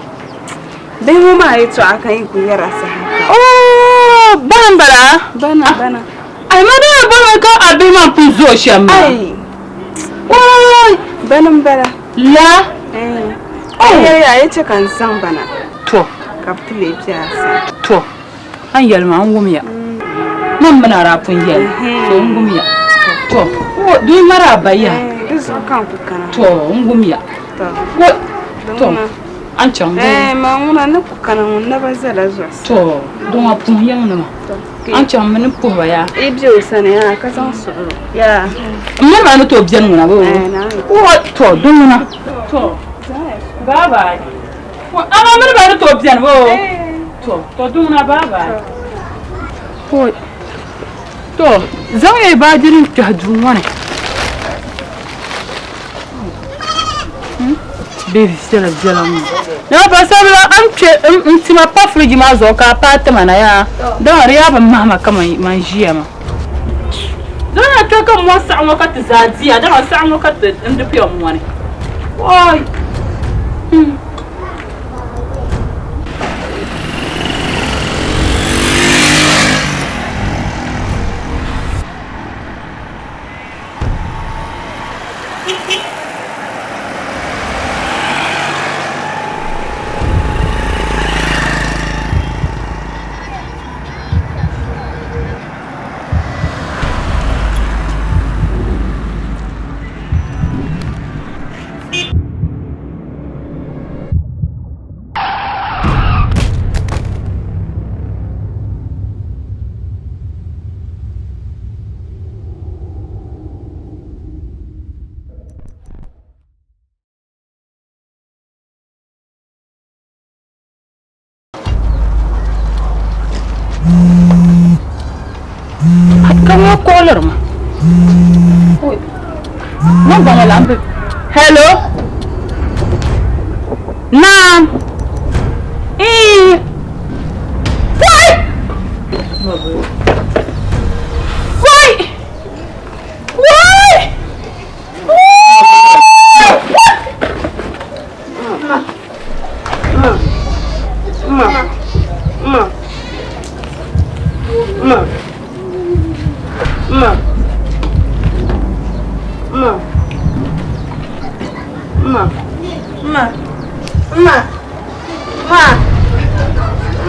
Bihi ŋɔ maa yɛtɔɣa ka yi ku yɛra saha kam. Oo, bana m-bala? Bana, bana. Ai, ma daa bɔrimi ka a bihi maa pun zooi shɛm maa. Ai. Ooi. Bana m-bala. La? Eh. Oh. Yɛli a yi chɛ ka n zaŋ ba na. To. Ka bɛ ti leei bɛ a sani. To. A ni yɛli maa n wumya. Man mi ni a daa pun yɛli, to n wumya. To, o di mari a ba yaha. Di zuɣu ka n ku kana. To, n wumya. O, to, a ni chaŋ bee? Ma ŋuna ni ku kana ŋun naba zala zuɣusaa. To, dɔŋa puhi yiŋnima. A ni chaŋ mi ni puhi ba yaa. Yi be o sani yaa ka zaŋ suɣilo yaa. M mini maa ni tooi beni ŋuna bee? O, to, di ŋuna. To, bye bye. Amaa mini ba ni tooi beni bee? To, to duŋna bye bye. Oi. To, zaŋ ya baaji din kpɛhi duu ŋɔ ni. Bɛ viɛla viɛla ŋɔ. Yaa paɣasaribila a ni kpe n tima pa firiji maa zuɣu ka a paai tima na yaa dama di yaa bi mahi ma kaman man ʒiya maa. Zaŋ ya kpe ka mɔri saɣim ŋɔ ka ti zaa diya dama saɣim ŋɔ ka ti n di kpɛm ŋɔ ni. Oi! Ka ŋɔ kɔɔliri ma. Namba ŋɔ lan bi. Hello. Naam. Ii. Wai! Wai! Wai! Ma. Ma. Ma. Ma. Ma. Ma. Ma.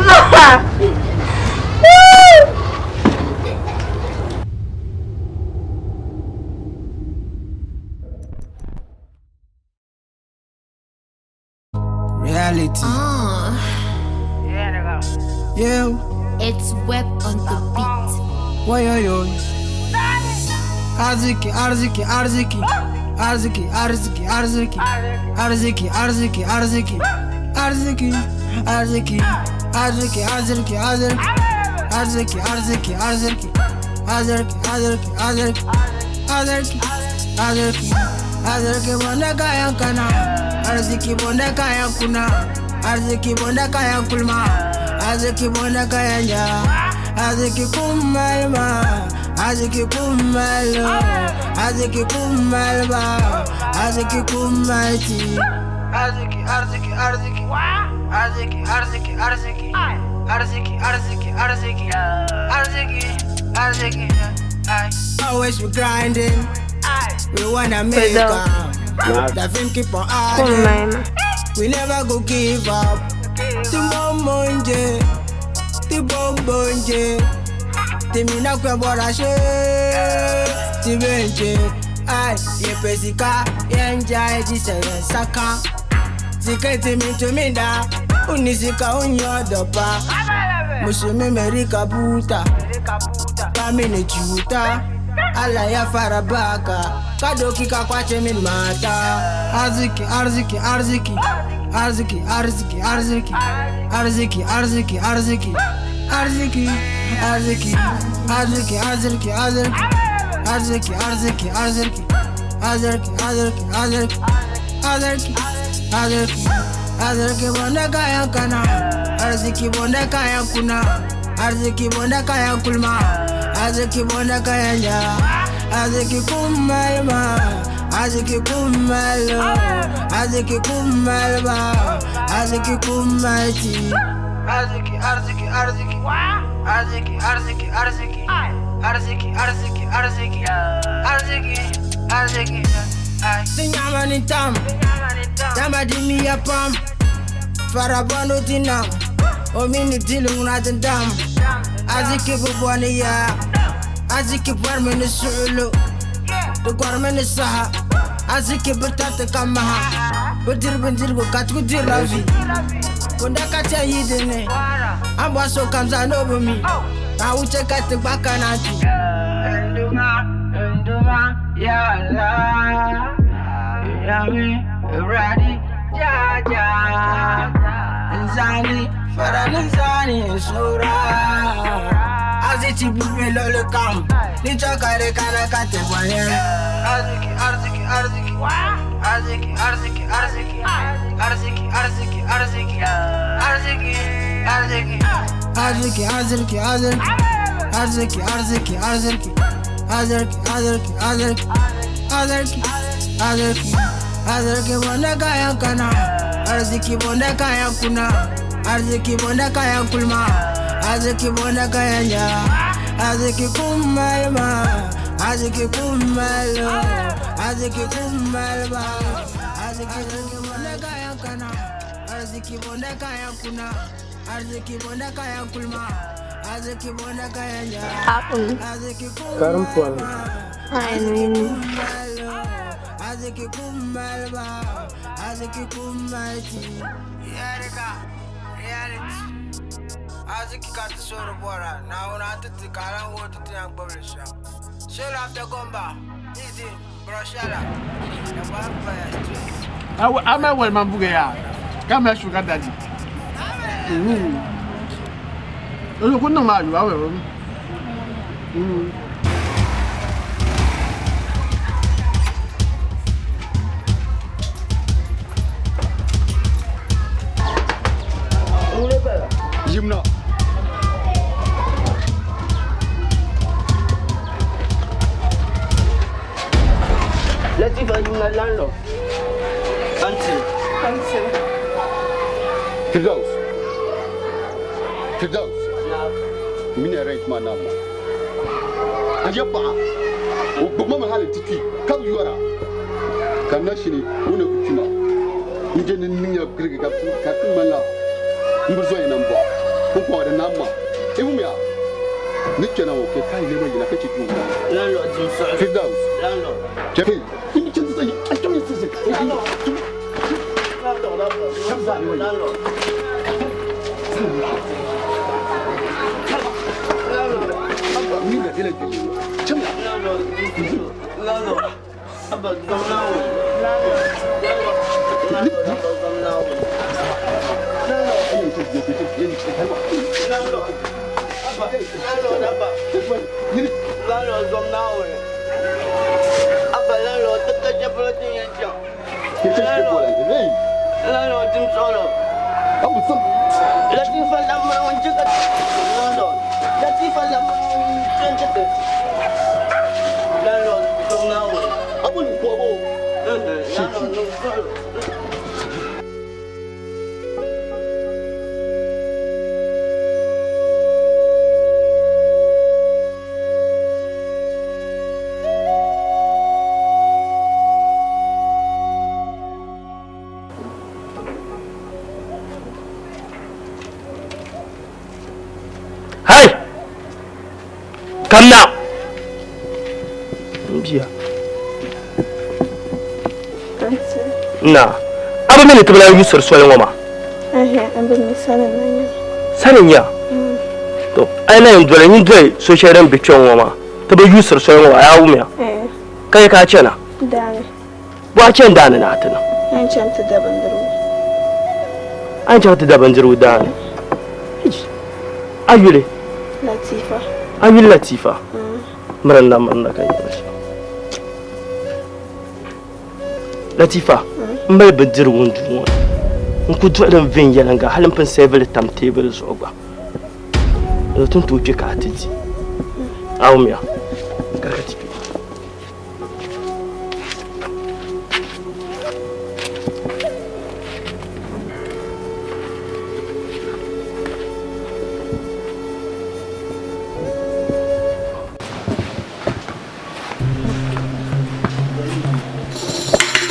Ma. Reality. Yeah. It's Web on the beat. Why yo yo? Arziki, arziki, arziki. Arziki, arziki, arziki. Arziki, arziki, arziki. Arziki, arziki. Arziki, arziki, arziki. Arziki, arziki, arziki. Arziki, arziki, arziki. Arziki, arziki. Arziki bonda kayan kana. Arziki bonda kayan kuna. Arziki bonda kayan kulma. Arziki bonda kayan ja. Arziki kumalma. Arziki kumalo. Arziki kumalba. Arziki kumalti. Arziki, arziki, arziki. Arziki, arziki, arziki. Arziki, arziki, arziki. Arziki, arziki. Always we grinding. We wanna make up. The film keep on adding. We never go give up. Timbonje, timbonje. Timina kwe bora she. Tibenje. Ay, ye pesika, ye njai jise saka. Zike timi tuminda, unisika unyodopa. Musumi merika buta, kamini chuta. Allah ya fara baka, kadoki ka kwace min mata. Arziki, arziki, arziki. Arziki, arziki, arziki. Arziki, arziki, arziki. Arziki, arziki. Arziki, arziki, arziki. Arziki, arziki, arziki. Arziki, arziki, arziki. Arziki, arziki. Arziki bonda kayan kana. Arziki bonda kayan kuna. Arziki bonda kayan kulma. Arziki bonda kayan ja. Arziki kumalma. Arziki kumalo. Arziki kumalba. Arziki kumalti. Arziki, arziki, arziki. Arziki, arziki, arziki. Arziki, arziki, arziki. Arziki, arziki. Tinyama ni tam. Tama di mi ya pam. Farabano tinam. Omini dilu nguna dam. Arziki bubwani ya. Arziki bwarmini suulu. Di gwarmini saha. Arziki bitati kamaha. Bidir bindirgu katku dir la vi. Kunda ka te yi dini. An bɔ so kamsa n'o bi mi. Ka wuce ka ti gba kana ti. Nduma, nduma, ya Allah. Ya mi, ready, ja ja. Nzani, fara nzani, sura. Azichi bibi lolo kam. Ni chokare kana kate bwane. Arziki, arziki, arziki. Arziki, arziki, arziki. Arziki, arziki, arziki. Arziki, arziki. Arziki, arziki, arziki. Arziki, arziki, arziki. Arziki, arziki, arziki. Arziki, arziki. Arziki bonda kayan kana. Arziki bonda kayan kuna. Arziki bonda kayan kulma. Arziki bonda kayan ja. Arziki kumalma. Arziki kumalo. Arziki kumalba. Arziki bonda kayan kana. Arziki bonda kayan kuna. Arziki bonda kayan kulma. Arziki bonda kayan ja. Arziki Karim pɔli. Arziki kumalba. Arziki kumalti. Yarika. Reality. Arziki ka ti sori bɔra Naawuni a ti ti ka a lan wuhi ti ti yɛn gbubili shɛm. Shɛli after gomba, easy, broshala, the vampire street. Ama wɛli man buge ya. Ka mɛ sugar daddy. O ku niŋ maa yu a wɛri. Yimna. Latifa yimna landlord. Auntie. Auntie. Firdaus. Firdaus. Mini rent maa naam maa. A ya paɣa o gbubi ma mi hali nti kpi ka bi yɔra ka n na shini o ni ku kpi maa n je ni n niŋya birigi ka ka di ti ŋmanila m bi zoya nambɔɣu pumpɔŋɔ di naam maa. I wumya ni kpɛna ŋɔ ka ka yi nɛma yina ka chɛ duu ŋɔ. Landlord dim suɣili. Firdaus. Landlord. Chɛ hey n chɛ a chɛ Landlord. Hai! Kamna! N bia. Na, a bi mi ni ti bi lahi yusiri soli ŋɔ maa? Sani n-nya. To, a yi na yɛn doli, nyin doli so shɛli din be kpɛŋ ŋɔ maa. Ti bi yusiri soli ŋɔ maa, a yaa wumya? Ka yɛ ka a chana? Bɔ a chani daani ni a ti niŋ? A ni chaŋ ti da bindirigu. A ni chaŋ ti da bindirigu daani? A yuli? Latifa. A yuli Latifa? Mirina, mirina ka nyɛ shɛm. Latifa, m mali bindirigu n duu ŋɔ ni. N ku duɣi li viɛnyɛliŋga hali m pun sɛvili tam teebuli zuɣu gba. Di ti ni tooi kpe ka a ti di. A wumya? Ka ka ti kpe.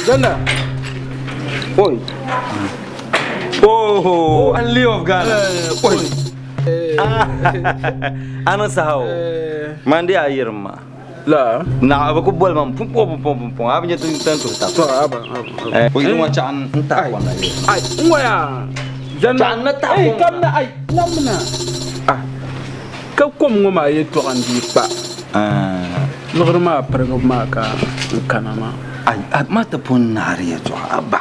Zanna. Oi. Oh, Ali of Ghana. Oi. Ana saha o. Man di a yirim ma. La. Na ba ku boli ma pun pun pun pun pun. A bi nyɛ tin tan tuhi tab. To aba aba. O yi ŋɔ chaɣ n taɣi kom la. Ai, n waya. Zanna. Chaɣ n na taɣi kom. Kam na ai, lamina. Ah. Ka kom ŋɔ maa yɛltɔɣa n dii kpa. Liɣiri maa pirigibu maa ka n kana maa. Ai, a ma ti pun naari yɛltɔɣa a ba.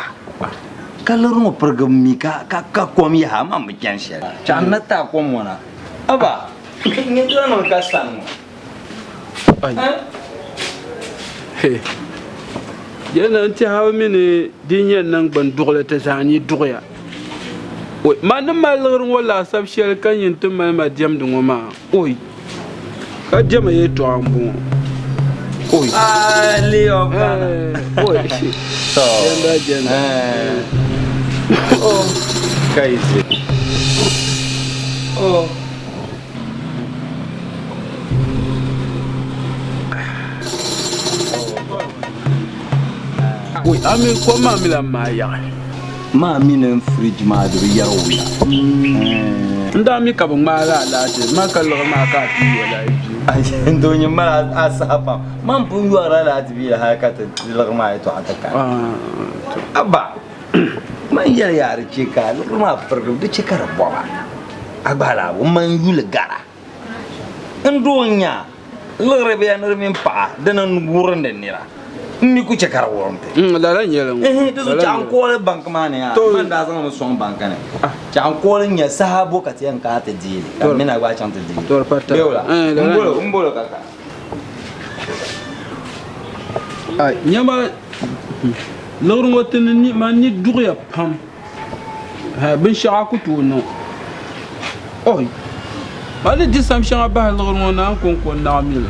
Ka liɣiri ŋɔ pirigibu mi ka ka ka kom yaha a ma bi chani shɛli. Chaɣ n na taɣi kom ŋɔ na. Aba, nyɛ ti niŋ ka sani ŋɔ. Ai. Yɛli n tɛha bi mi ni di yɛn niŋ gbunduɣili ti zaa ni duɣiya. Oi, ma ni mali liɣiri ŋɔ laasabu shɛli ka nyin ti mali ma diɛmdi ŋɔ maa, oi, ka diɛma yɛltɔɣa m-bɔŋɔ, oi. Ali of Ghana. Oi. To. Jɛnda, jɛnda. Oh. Kai zi. Oh. Oi, a mi kom maa mi lan maai yaɣi. Maa mi ni n fridge maa di bi yɛri wuya. N daa mi ka bi ŋmaai la alaafee maa ka liɣiri maa ka a ti yo la yi bia. N doo nyin mali a saha pam. Man pun yɔrila la ti bia hali ka ti liɣiri maa yɛtɔɣa ti kani. Abba, man yɛli yaa di chɛ ka liɣiri maa pirigi di chɛ ka di bɔba. A gba alabu n man yuli gara. N doo n-nya liɣiri bee ni di mini paɣa dini n-wurindi nira, n mi ku chɛ ka di wurim ti. Lala n-nyɛ li ŋɔ. Di zuɣu chaɣ n kooli banki maa ni yaa, man daa zaŋ li sɔŋ banki ni. Chaɣ n kooli n-nya saha bo ka ti yɛn kana ti deei li, ka m mini a gba chaŋ ti deei li. Bee wula? M bolo ka ka. Ai, nyama liɣiri ŋɔ ti ni man ni duɣiya pam. Binshɛɣu a ku tooi niŋ. Oi! A ni di sam shɛŋa bahi liɣiri ŋɔ ni a ni kɔŋko n-naɣ mi li.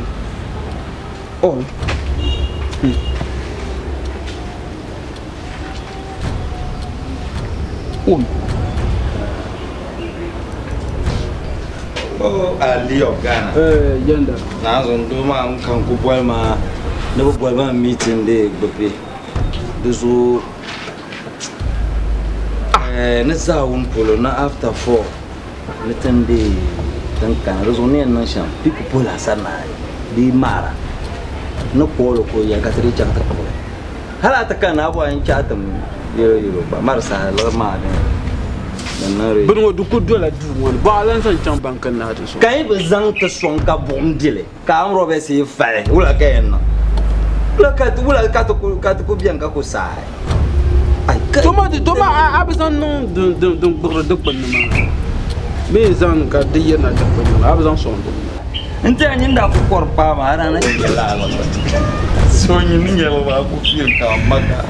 Oi! Oi! Oh, Ali of Ghana. Eh, jenda. Na zo ndo ma n kan ku boli ma ni bi boli ma meeting de gbubi. Di zuɣu eh, ni zaawuni polo na after 4 ni tin de tin kana di zuɣu ni yɛn niŋ shɛm ti ku puhi laasabu naai di maara ni kooli ko yɛli ka ti dii chaŋ ti kpuɣi hali a ti kana a bɔhi n chaɣi tim yɛlo yɛlo gba mari saha liɣiri maa din din niŋdi Bini ŋɔ di ku dola duu ŋɔ ni bɔɣa lan zaŋ chaŋ banki ni a ti sɔŋ. Ka yi bi zaŋ ti sɔŋ ka buɣim dili ka am roberts yi fali wula ka yɛn niŋ wula ka wula ka ti ku ka ti ku bɛni ka ku saai ai ka Toma di toma a a bi zaŋ niŋ din din din gbuɣiri dikpuni ni maa bee zaŋ ka di yirina dikpuni ni maa a bi zaŋ sɔŋ din ni. N tiɛha nyin daa ku kɔri paai maa a daa na nyɛla a so nyin ni nyɛla maa ku feel ka maka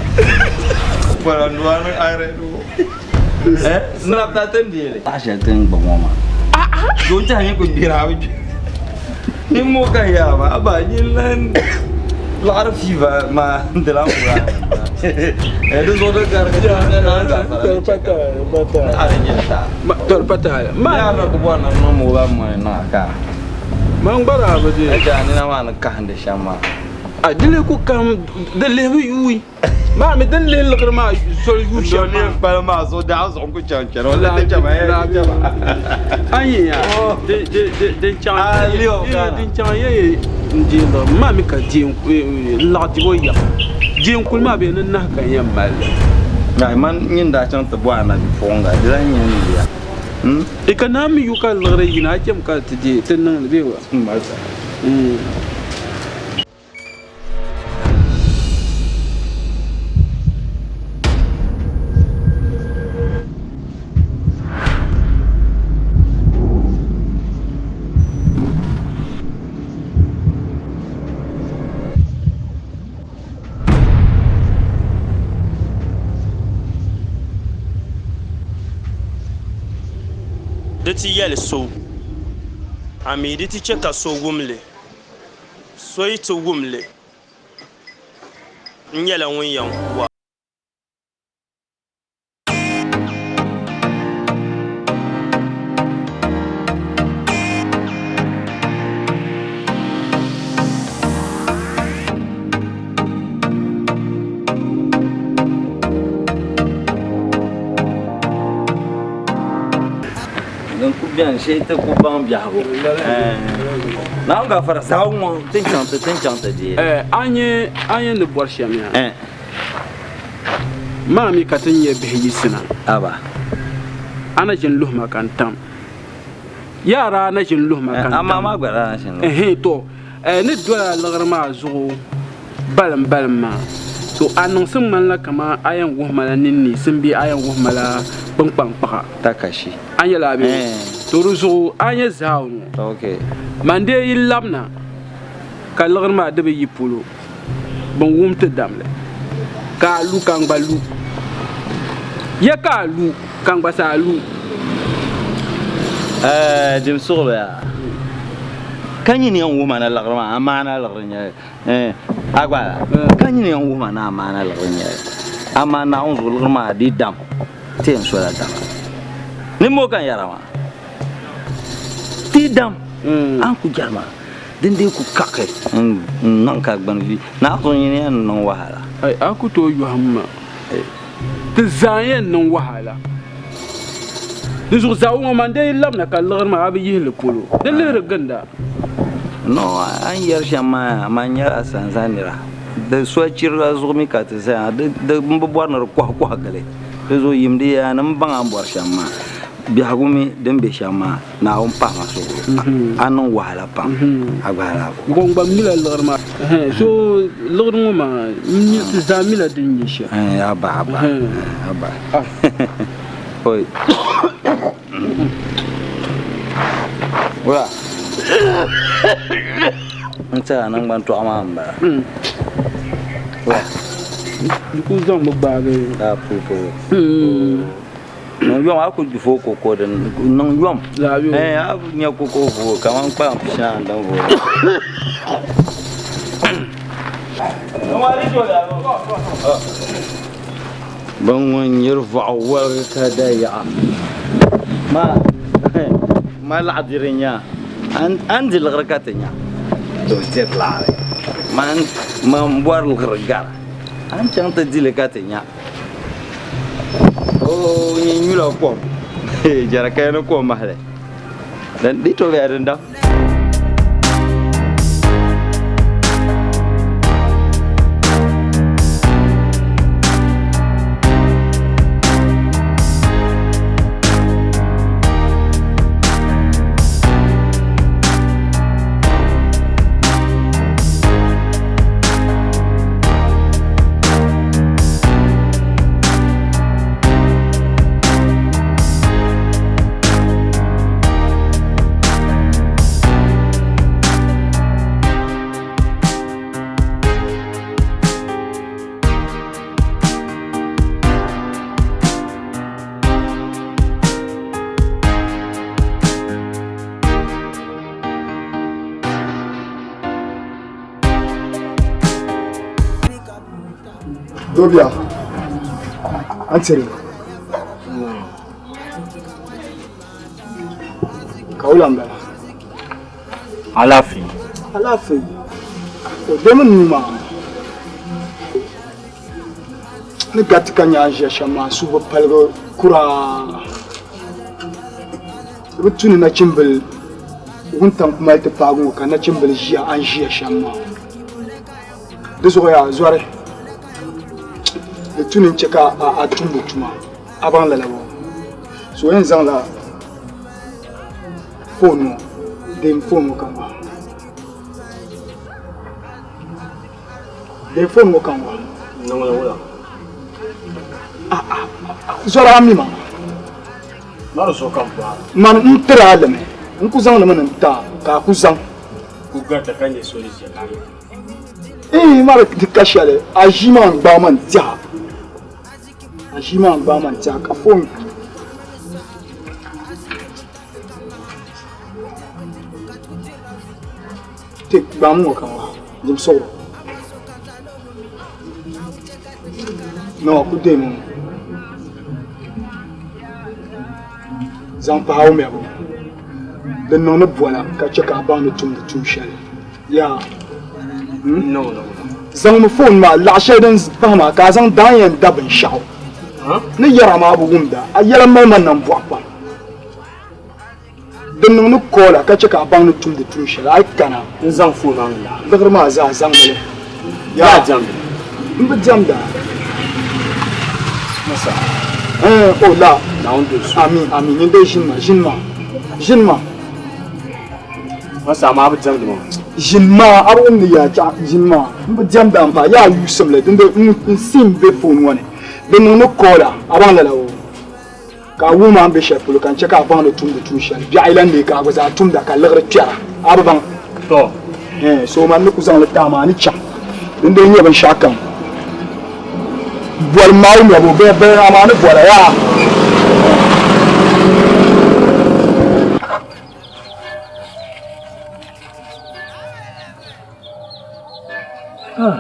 pɔla nua ni ayre do eh nabta tin deeli paɣa shɛli tin gbubi ŋɔ maa so n tiɛha nyin ku gbira a bi gbi ni mo ka yaa maa aba nyin lan laɣiri fever maa n ti lan kura di zuɣu di garigi Tɔri pa taaya. Ma na ku bɔri ni niŋ mobile money niŋ a ka. Man gba daa bi deei. A jaa nina maa ni kahindi shɛm maa. A di lee ku kahim di lihibu yuui. Maa mi din lihi liɣiri maa soli yuui shɛm maa. N kpalim maa so daɣu zuɣu ku chaŋ chani o di chama ya di chama. A yi ya din chaŋ din chaŋ ya n deei liɣiri maa mi ka deei n laɣi dibo yaɣa. Deenkuli maa bee ni nahi ka n yɛn mali li. Ai man nyin daa chaŋ ti bɔhi anabi puɣinga di lan nyɛ n liya. Hmm? E ka naa mi yu ka liɣiri yina a chɛmi ka ti deei ti niŋ li bee wa? Masa. Hmm. Di ti yɛli so, a mi di ti chɛ ka so wum li. So yi ti wum li, n nyɛla ŋun yɛn ku a. Din ku bɛni shee ti ku baŋ biɛhigu Naawuni gafara saha ŋɔ tin chaŋ ti tin chaŋ ti deei. A nyɛ ni bɔri shɛm yaa. Maa mi ka ti nyɛ bihi yiɣisina. Aba. A na ʒini luhi ma ka n tam. Yaara a na ʒini luhi ma ka n tam. Amaa maa gba daa na ʒini luhi. Ɛhɛn to ni dola liɣiri maa zuɣu balim balim maa to a niŋsim ŋmanila kaman a yɛn wuhi ma la ninniisim bee a yɛn wuhi ma la kpiŋkpaŋkpaɣa. Takashi. A nyɛla a bee? To di zuɣu a nyɛ zaawuni ŋɔ. Okay. Man dee yi labina ka liɣiri maa di bi yi polo. Bɛn wum ti damli, ka a lu ka n gba lu. Ya ka a lu ka n gba saa lu. Ɛɛ dim suɣili yaa. Ka nyini yɛn wuhi ma na liɣiri maa amaana liɣiri n-nyɛ li. Ɛɛ a gba la. Ka nyini yɛn wuhi ma na amaana liɣiri n-nyɛ li. Amaa Naawuni zuɣu liɣiri maa di dam ti yɛn sola dama. Nimmoo ka n yɛra maa. Ti dam a ni ku jɛri maa. Din dii ku kaki n niŋ ka gbani vi naa zuɣu nyini yɛn niŋ wahala. Ai a ku tooi yɔhim ma. Ti zaa yɛn niŋ wahala. Di zuɣu zaawuŋɔ ŋɔ man dee yi labina ka liɣiri maa a bi yihi li polo. Di lihiri ginda. No, a ni yɛri shɛm maa yaa, man nyɛla asanza nira. Di soli chiriga zuɣu mi ka ti zaya, di m bi bɔri ni di kɔhi kɔhi gili. Di zuɣu yim di yaa ni m baŋ a ni bɔri shɛm maa. Biɛhigu mi din be shɛm maa, Naawuni pahi ma suɣulo, a niŋ wahala pam, a gbahi la abu. Gɔŋ gba mila liɣiri maa. So liɣiri ŋɔ maa, ti zaa mila din nyɛ shɛm. Aba, aba, aba. Oi. Wula. N tɛha naŋgban tɔɣu maa m-bala. Wula. Di kuli zaŋmi gbaagi. Daa puli puli. Niŋ yom a ku vooi koko din niŋ yom eh a nya koko vooi kaman kpaŋ pishi din vooi. Bin ŋun nyiri vɔɣu woligi ka da yaɣa maa. Ma laɣidiri n-nya a ni di liɣiri ka ti nya. To diri laɣiri. Man man bɔri liɣiri gara. A ni chaŋ ti di li ka ti nya. Oo nyin nyula kom. Jɛrikaya ni kom mahili. Di tooi bela din dam. Dobia, an tiri. Ka wula m-bala? Alaafee. Alaafee. O demi nuu maa. Ni gati ka nya ʒiya shɛm maa suhu bi paligi kuraa. Di bi tu ni nachimbili wuntaŋ ku mali ti paagi ŋɔ ka nachimbili ʒiya a ni ʒiya shɛm maa. Di zuɣu yaa zɔri di tu ni n chɛ ka a tumdi tuma a baŋ lala bɔ. So yɛn zaŋla foon ŋɔ deem foon ŋɔ ka ŋɔ. Deem foon ŋɔ ka ŋɔ. Niŋla wula? Zɔri a mi ma. Mani so ka m-paai. Mani n tiri a limi. N ku zaŋ li mi ni n ti a ka a ku zaŋ. Ku garita ka nyɛ so ni chɛ ka a mi. Iin mari di ka shɛli a ʒii maa n-gbaai ma n-tɛha. A ʒii maa n-gbaai ma n-tɛha ka foon ti gbaam ŋɔ ka ŋɔ dim suɣuro. No, ku deemi ŋɔ. Zaŋ pahi o mɛbu. Di niŋ ni bɔla ka chɛ ka a baŋ ni tumdi tuun shɛli. Yaa. No, no. Zaŋmi foon maa laɣ shɛli din pahi maa ka a zaŋ daa yɛn da binshɛɣu. Ni yɛra maa bi wumda, a yɛla mali ma nambɔɣu pam. Di niŋ ni koola ka chɛ ka a baŋ ni tumdi tuun shɛli, a yi kana. N zaŋ foon maa ŋ-laɣ. Liɣiri maa zaa zaŋmi li. Yaa diɛmdi. M bi diɛmda. Masa. Ɛɛn, o la. Naawuni doli so. Amin, amin. Nyin dee ʒini ma, ʒini ma, ʒini ma. Masa, amaa a bi diɛmdi maa. Ʒini ma, a bi wumdi yaa chaɣ, ʒini ma. M bi diɛmda m-pahi, yaa yuusim li, dindee n sim be foon ŋɔ ni. Di niŋ ni koola, a baŋ lala o. Ka a wuhi ma a ni be shɛli polo, ka n chɛ ka a baŋ ni tumdi tuun shɛli. Biɛɣu yi lan neei ka a gba zaa tumda, ka liɣiri kpɛra. A bi baŋ? Tɔ! Ɛɛn, so man ni ku zaŋ li ti a maa, a ni chaŋ. Dindee nyɛ binshɛɣukam. Boli ma o mɛbu bee bee amaa ni bɔra yaa. Ah.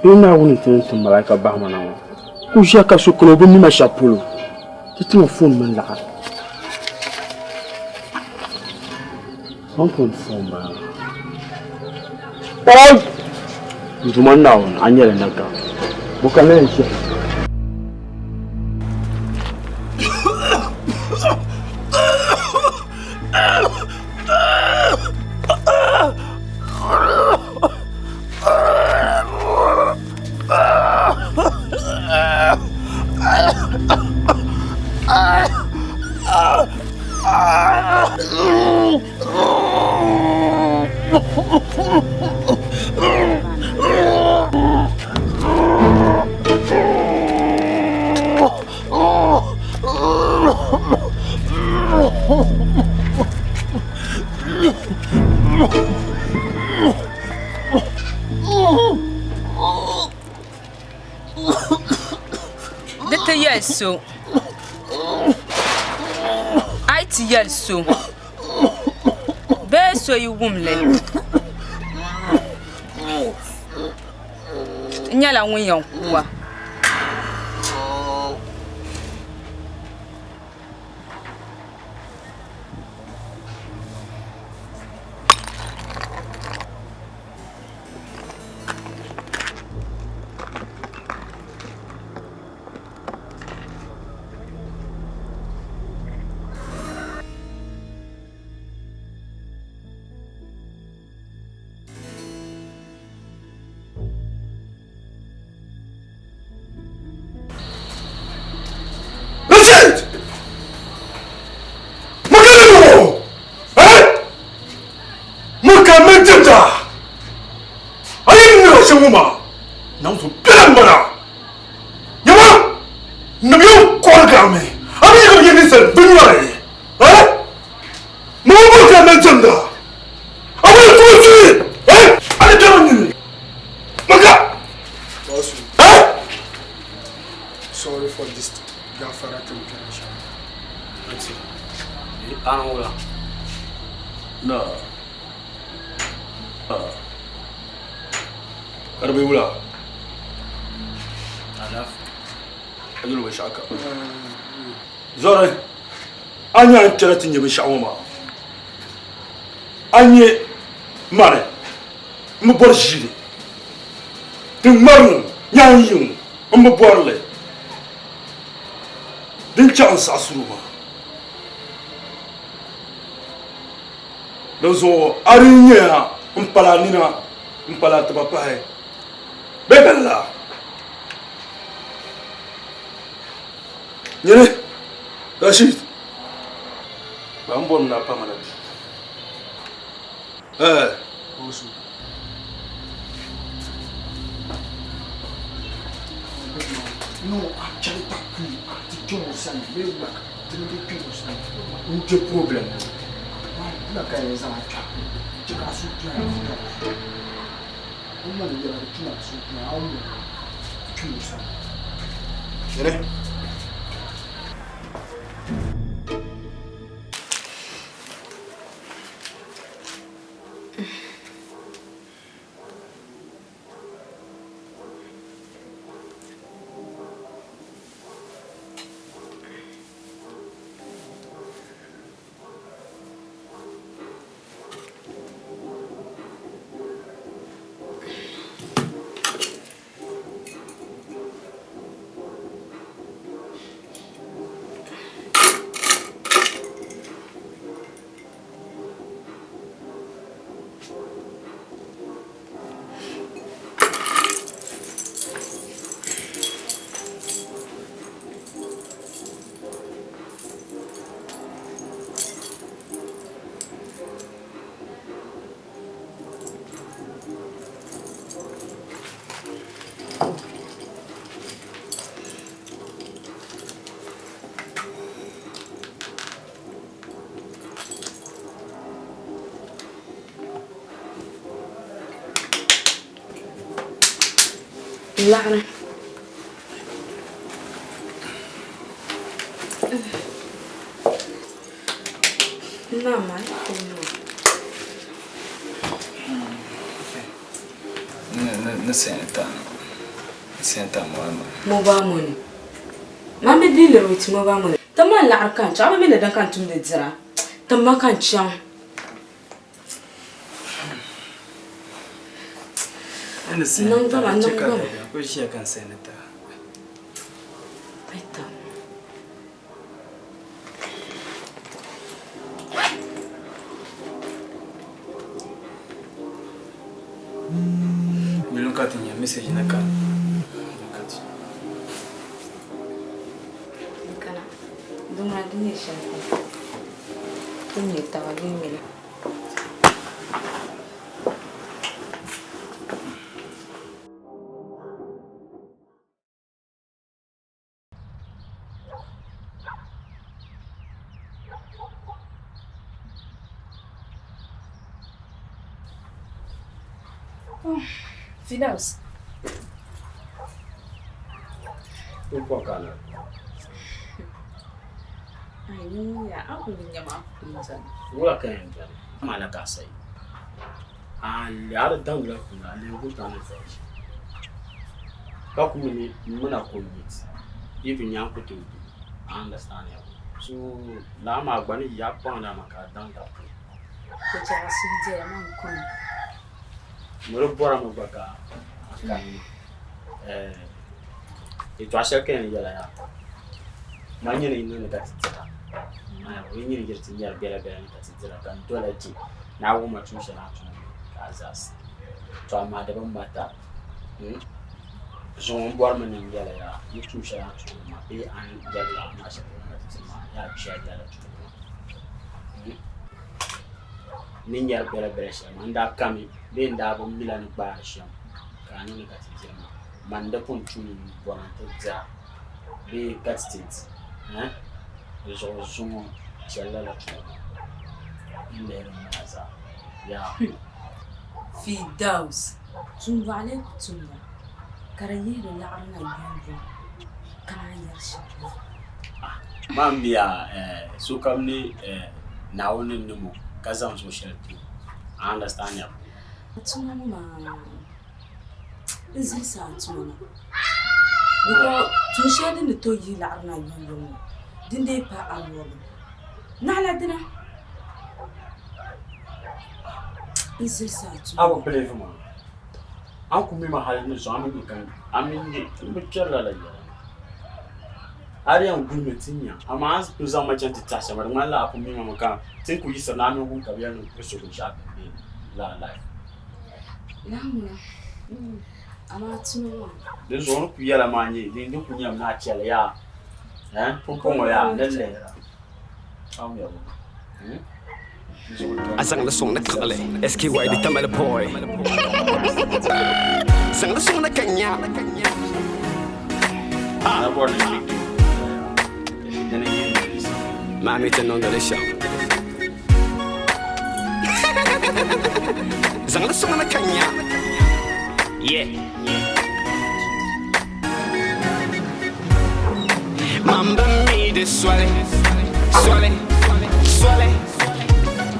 Bee Naawuni n-ti ni tim malaika bahi ma na ŋɔ? O ʒiya ka so kani o bi mi ma shɛli polo. Ti ti ma foon mini laɣiri. 1.4 m-bala maa. N Duuma Naawuni, a nyɛla naga. Bɔ ka n lahi yɛn chɛ? Di ti yɛli so, a yi ti yɛli so bee so yi wum li. N nyɛla ŋun yɛn ku a. Rashid! Mukalimu! Eh? Mukamejenda! Ayi nira shinguma! Nanzu bela mbara! Nyama! Namiyo korgame! Ami yiga yini sel binyare! Eh? Mukamejenda! Ami tusi! Eh? Ali dama nyini! Maka! Bosu. Eh? Sorry for this gafara temperature. Ana wula. Na. Karbe wula. Alafu. Ajulu bai shaka. Zore. Anya an chɛla ti nyɛ binshɛɣu ŋɔ maa. A nyɛ mani n bi bɔri ʒiili. Ti ŋmari ŋɔ nyaa n yi ŋɔ n bi bɔri li. Din chaɣ n saɣisiri o maa. Di zuɣu a di nyɛya n pala a nina n pala a tiba pahi bee ka lala. Nyini Rashid, ban bɔri ni a pa mana duu. Eh. No, actually, takui. Ati jomo sani. Me wula. Tini de jomo sani. N je problem. Wala ka yɛn zaŋ a kpɛhi. Chɛ ka a su kpɛhi a ti O ma ni yɛla di tuma su kpɛhi a ni jomo sani. Nyini. Laɣiri. Naam, ai Ni senta. Senta mobile money. Mobile money. Man bi deal with mobile money. Ti ma laɣiri ka n chaŋ, a bi mi ni din ka n tumdi dira. Ti ma ka n chaŋ. Ni senta. Niŋ gama, niŋ Cheka gama. da ko ʒiya ka n senta. Aita. Milon ka ti nya message na ka. Milon ka ti. Kana. Dumna din nyɛ shɛli polo. Din nyɛ taba din nyɛli. Fidaus. Upo kana. Ai, ni ya aku ni nyama aku ni zan. Wula ka yɛn dɔni ama la ka sayi a le a di daŋ la kuna a le ku ta ni zali. Ka ku mi ni m mi na ko yit even nyaŋ ku tooi di. I understand ya. So lala maa gba ni yi a kpaŋda ma ka a daŋda pun. Ka chɛ a suhu diɛya maa n-kɔŋ. Mi di bɔrimi gba ka a kani ma. Eh, yɛtɔɣa shɛli ka yɛn yɛla yaa. Man nyini yi niŋdi ka ti dira. O yi nyini yiri ti nyari bela bela ni ka ti dira ka n dola je ni a wumma tuun shɛli a ni tumdi ka a zaɣisi. To amaa di bi mata. Zuŋɔ m bɔrimi ni n yɛli ya ni tuun shɛli a ni tumdi maa bee a ni yɛli laɣim maa shɛli polo na ti ti maa yaa chɛli lala tuuni maa. N ni nyari bela bela shɛli maa n daa kami bee n daa bi mi la ni gbaari shɛm ka a niŋdi ka ti diri maa. Man di pun tu ni n bɔra n-ti dira bee ka ti ti di di zuɣu zuŋɔ chɛli lala tuma maa n lihiri m maa zaa yaa. Fidaus, tuumbaɣa lee ku tumda ka di yihiri laɣiri na yomyom ka naan yɛri shɛm maa. Maa miya sokam ni Naawuni ni niŋ o ka zaŋ zuɣu shɛli ti o. I understand ya? Tuma ŋɔ maa n zilisi a tuma maa because tuun shɛli din ni tooi yihi laɣiri na yomyom ŋɔ din dii pa a noli naɣila dina n zilisi a tuma. A bi believe ma a ni ku mi ma hali ni zuɣu a mi ni ka a mi nyɛ n bi kpɛri lala yɛla ni a di yɛn guli mi ti nya amaa a ni ku zaŋ ma chaŋ ti tɛhi shɛm di ŋmanila a pun mi ma mi ka ti ni ku yiɣisiri ni a mini wum ka bɛ yɛli ni bɛ so binshɛɣu din be lala life. Di zuɣu ni ku yɛla maa nyɛ din di ku nyɛmi ni a chɛli yaa eh pumpɔŋɔ yaa ni lihira A zaŋli sɔŋ ni tiɣili SKY di tamali boy Zaŋli sɔŋ ni ka nya Maa mi ti niŋdi li shɛm Zaŋli sɔŋ ni ka nya Yeah Man bi mi di soli, soli, soli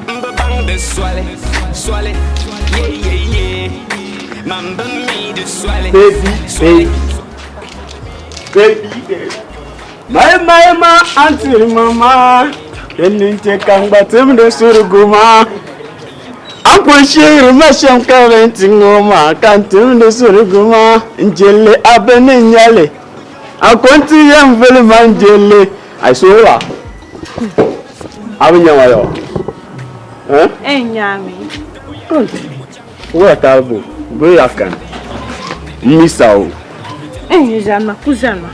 N bi baŋ di soli, soli, yeah yeah yeah Man bi mi di soli, Baby, soli baby, baby, baby. My my ma auntie mama Kenin che ka n gba timdi surugu maa A ni kuli shihiri ma shɛm ka bɛ ti ŋɔ maa ka n timdi surugu maa n jilli a bɛ ni nya li a ko nti yɛn vuli ma n jilli a suhu ba a bi nya ma yɔ eh? N nyami. Wala taalibu bɛ ya kani n mi sa o. N zanima ku zanima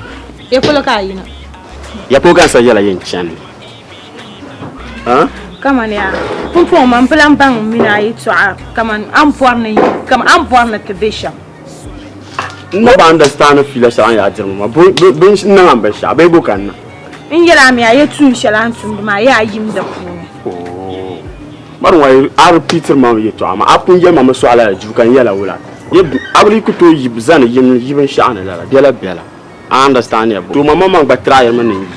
ya polo ka a yina. Ya polo ka n sa yɛla yɛn chani. Kamani yaa, pumpɔŋɔ man bi lan baŋ m mini a yɛtɔɣa kaman a ni bɔri ni kaman a ni bɔri ni ti be shɛm. N na bi understand fiila shɛli a ni yaa diri ma maa. Bɛ n niŋ a binshɛɣu bee bo ka n niŋ? N yɛl a mi a yɛtuun shɛli a ni tumdi maa yaa yim di puuni. Mari ŋɔ a repeatiri ma yɛtɔɣa maa. A pun yɛli ma mi sɔɣi lala duu ka n yɛla wula? A bi ku tooi yi zani yim yi binshɛɣu ni lala bela bela. I understand ya bo. To ma maŋmaŋ gba try mi ni n yi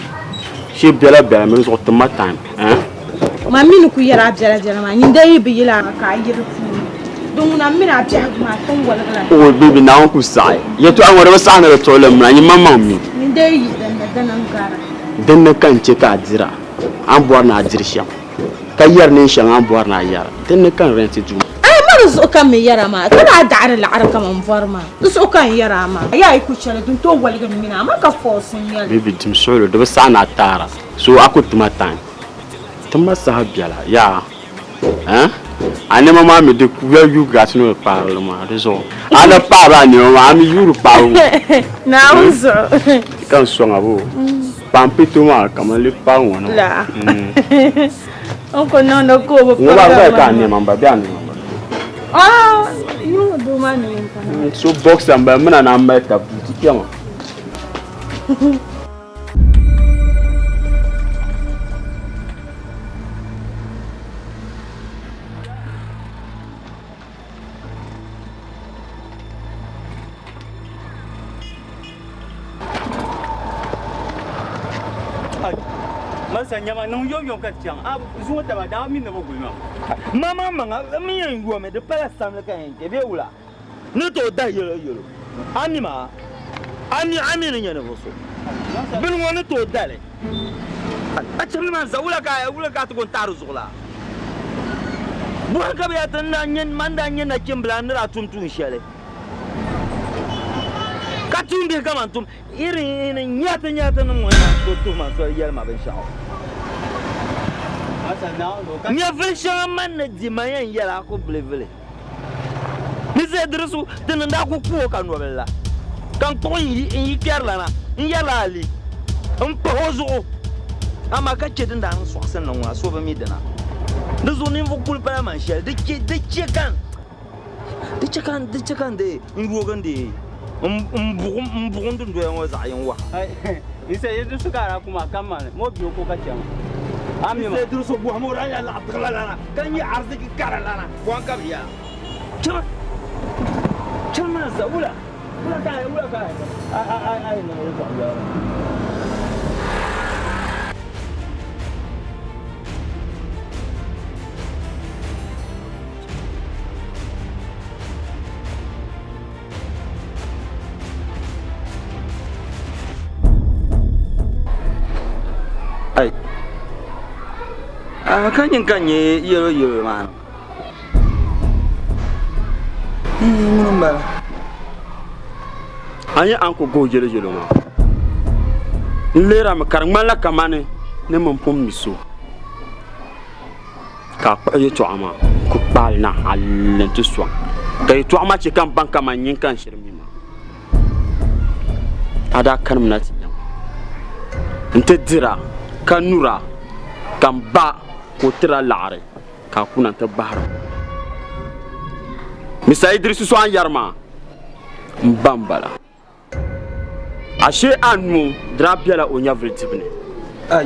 shee bela bela mini zuɣu tim ma time eh. Ma mi ni ku yɛri a bela bela maa nyin dee yi bi yili a ka a yi di puuni din ŋuna m mini a biɛhigu maa ti ni woligi la. Oh baby Naawuni ku saɣi yɛtɔɣa ŋɔ di bi saɣi ni di tuɣili m mina nyin maŋmaŋ mi. Nyin dee yi din ni dini n gari. Dinni ka n che ka a dira a ni bɔri ni a diri shɛm. Ka yɛri neen shɛŋa a ni bɔri ni a yɛra, dinni ka n rɛnti duu maa. Aai, ma di zuɣu ka m mi yɛra maa, ka daa daɣiri laɣiri kaman bɔri maa. Di zuɣu ka n yɛra a maa. Yaa yi ku chɛli, din tooi woligi m mini a maa ka fɔɔsi n-nyɛ li. Baby, dim suɣilo, di bi saɣi ni a taara, so a ku ti ma time. Ti ma saha biɛla, yaa eh? A nɛma maa mi di kuya yuui ka a ti ni paari li maa, di zuɣu a ni paari a nɛma maa, a mi yuuri paabu. Naawuni zuɣu. Ka n sɔŋ a boo. Pampito maa kamani li pa ŋɔ ni. La. N ku niŋdi ka o bi Ŋɔ maa gba ka a nɛma m-ba bee a nɛma m-ba? Ah, yuŋ doo maa nɛma m-pa. So boxer m-bala m mina ni a mali tabi duu ti kpɛma. Masa nyama niŋ yom yom ka chaŋ a zuŋɔ taba daa mi ni bi guli ma. Ma maŋ maŋa n mi yɛn yomi di pala samli ka yɛn kpɛ bee wula ni tooi dahi yɛlo yɛlo a mi maa. A mi a mi ni nyɛ ninvuɣ so. Bini ŋɔ ni tooi dali. A chibili maa za wula ka wula ka a ti ko n-taɣiri zuɣu la? Bɔhi ka bɛ yaa ti n daa nyɛ man daa nyɛ nachimbila n ni daa tum tuun shɛli. Ka tuumbihi kaman tum irin ni nyati nyati nim ŋɔ na tooi tuhi ma soli yɛli ma binshɛɣu. Nyɛvili shɛŋa man ni di man yɛn yɛli a ku bilivili. Ni zaya dirisu ti ni daa ku ku o ka nɔbili la, ka n kpuɣi n yi kpɛrilana n-yɛrila Ali m-pahi o zuɣu, amaa ka chɛ din daa niŋ sɔɣisinli ŋɔ a so bi mi dina. Di zuɣu ninvuɣ kuli pala man shɛli, di chɛ ka di chɛ ka di chɛ ka n dee n yoogi n dee m buɣim dundoya ŋɔ zaɣ yini waha. N-se Idrisu ka a daa ku maa ka mani ma o bia o ko ka chɛ ma. A mi ma. N-se Idrisu bɔhim o daa nyɛla laɣ tiɣila lana ka nyɛ ariziki kara lana. Bɔhim ka bɛ yaa. Chama chama maa za wula wula ka a wula ka a a a a yɛn niŋ yɛltɔɣa yɛli ma. Ai. A ka nyin ka nyɛ yɛlo yɛlo maa ni. Ŋuni m-bala. A nyɛ a ni ku guhi yɛlo yɛlo maa. N lihirimi ka di ŋmanila kamani ni mini pun mi so. Ka a kpuɣi yɛtɔɣa maa ku kpaali na hal nti sɔŋ, ka yɛtɔɣa maa chɛ ka m baŋ kaman nyini ka n shiri mi maa. A daa kanimina ti nya ma nti dira ka nyura, ka m ba ka o tir a laɣiri ka a kuna nti bahiri ma. Mista Idrisu so a ni yɛri maa, m ba m-bala. Ashe a nuu daa bela o nyɛvili dibu ni. A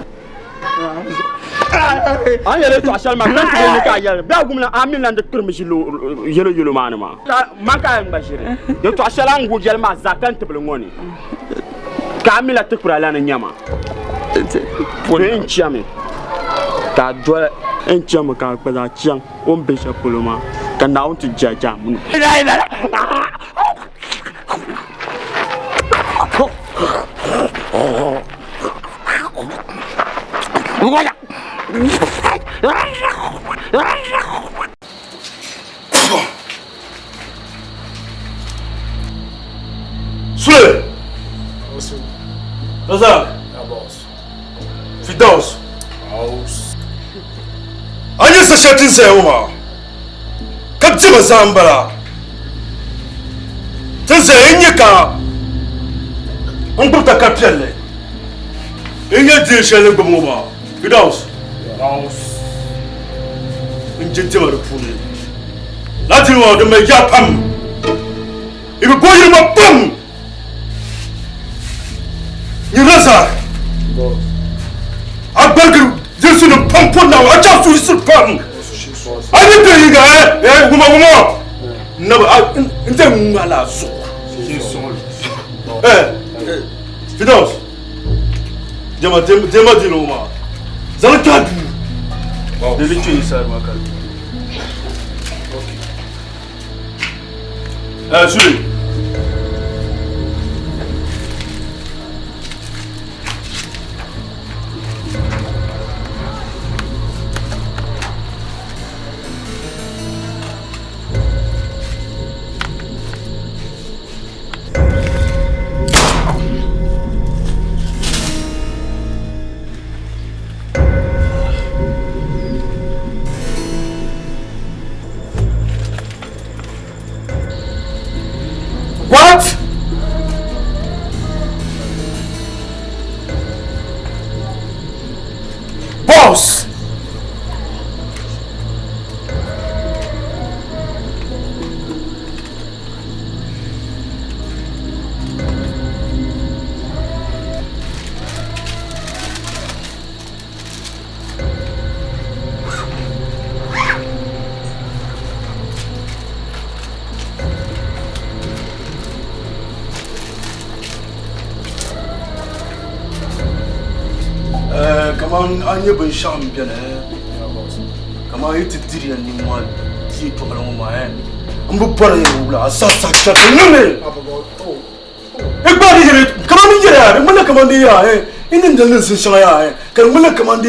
ni yɛli yɛtɔɣ shɛli maa, ka n ti ni ka a yɛli, bee a gum la a mi lan di kpirimi ʒi yɛlo yɛlo maa ni maa. Ka man ka a yɛn gba ʒiri yɛtɔɣ shɛli a ni gu yɛli maa zaa ka n tibili ŋɔ ni, ka a mi la tikpira la ni nya ma. Bee n chami ka a doli n chami ka a gba zaa chaŋ o ni be shɛli polo maa, ka Naawuni ti je a jaamuni. Sule! Razak! Fidaus! A nyɛ sa shɛli ti ni zaya ŋɔ maa ka diɛma zaa m-bala. Ti ni zaya n-nyɛ ka n gbubi takari piɛlli n-nyɛ deen shɛli ni gbubi ŋɔ maa. Fidaus! N je diɛma di puuni. Lala diɛma maa di mali yaa pam. I bi bo yirima pam. Nyin Razak, a gbarigiri dirisinim pam pɔri Naawuni, a chaɣ suhuyisiri pam. A ni be yiŋga, eh, wuma wuma, naba, n ti ŋmala a zuɣu. Eh, Fidaus, jama dema dino ŋɔ maa, zaŋ kpɛhi duu. Deli kpe yi sari maa ka. Eh, Sule. What? Boss! Kaman a nyɛ binshɛɣu m-beni kaman yi ti diri ya nimmohi di yɛtɔɣili ŋɔ maa n bi bɔri ya wula a saha saha chɛri niŋ li. I gba di yɛli kaman di yɛli yaa di ŋmanila kaman di yaa eh i ni niŋ niŋsim shɛŋa yaa eh ka di ŋmanila kaman di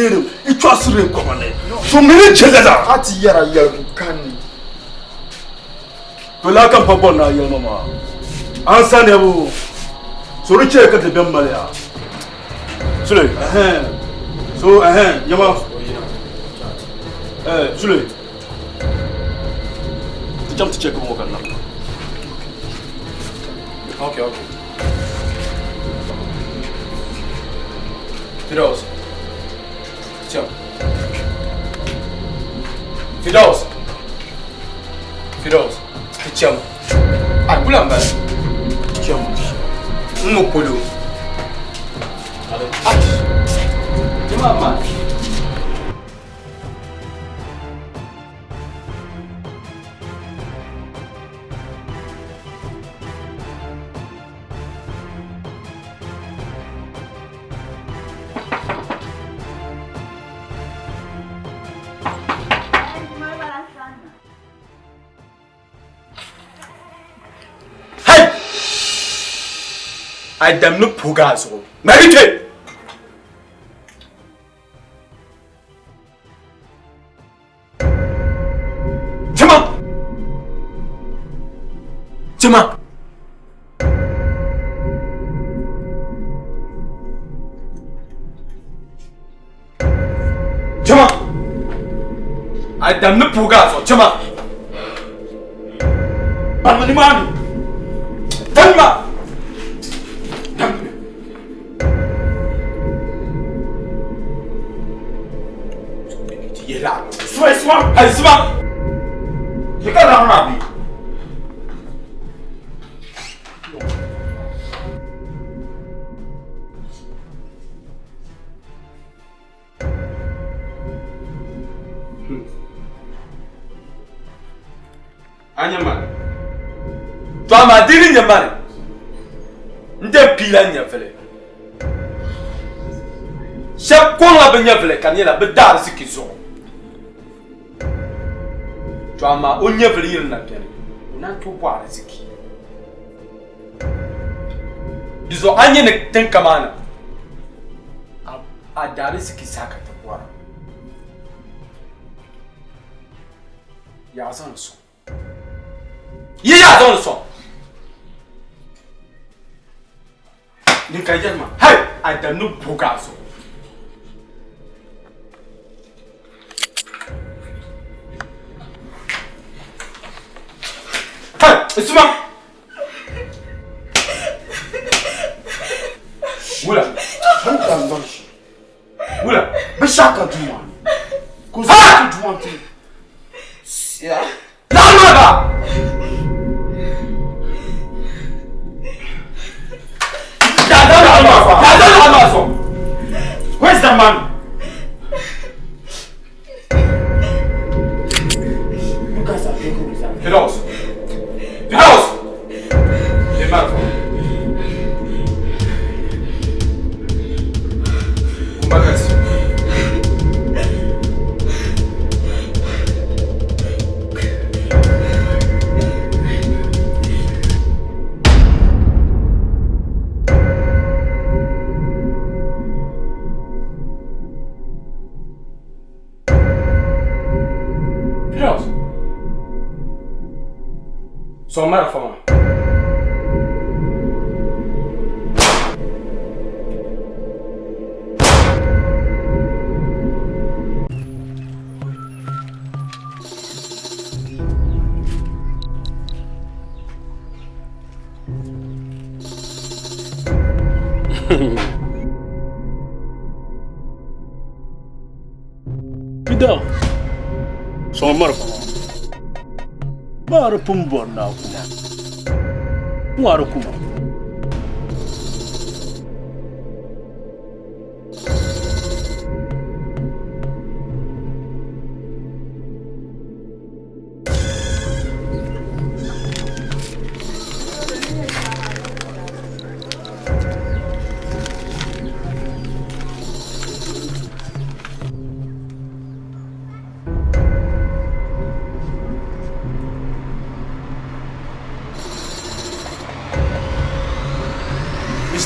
i chɔɣisiri koma ni so mi ni chɛ lala. A ti yɛra yɛligu kani. To laa ka m pa bɔri ni a yɛli ma maa a ni sa nɛbu so di chɛ ka ti bɛn mali ya Sule ɛhɛn so ɛhɛn yɛma eh Sule ti chaŋ ti chɛ ka ŋɔ kanna. Okay. Fidos. Chaŋ. Fidos. Fidos. Ti chaŋ. A kula m-bala. Ti chaŋ. N ŋɔ polo. Hey! A dam ni puhi a zuɣu. Ŋmari kpe! Chema! Chema! Chema! A dam ni puhi a zuɣu, chema! Baŋ nimaani! Tanima! Suma suma ayi suma i ka laɣim maa bi. A nyɛ mani to amaa di ni nyɛ mani n den piila n nyɛvili shɛba kɔŋla bɛ nyɛvili ka di nyɛla bɛ daa ariziki zuɣu to amaa o nyɛvili yi di na beni o naan tooi bɔ ariziki di zuɣu a nyɛ ni tiŋ kamaana a daa ariziki zaa ka ti bɔra Yaa zaŋ li sɔŋ. Yi yaa zaŋ li sɔŋ. Din ka yɛli ma, hai, a dam ni bugi a zuɣu. Hai, Usman! Wula. Wula. Binshɛɣu ka duu maa ni. Ka o zaŋ ti duu maa ti. Laɣim maa ba! Where's the man? You guys are drinking with that. Fidos! Fidos! The man. Kumbakas. Fidos. Sɔŋ marafa maa. Fidel, sɔŋ marafa maa. Maa di pun bɔri ni a kuma. Ŋɔ a di kuma.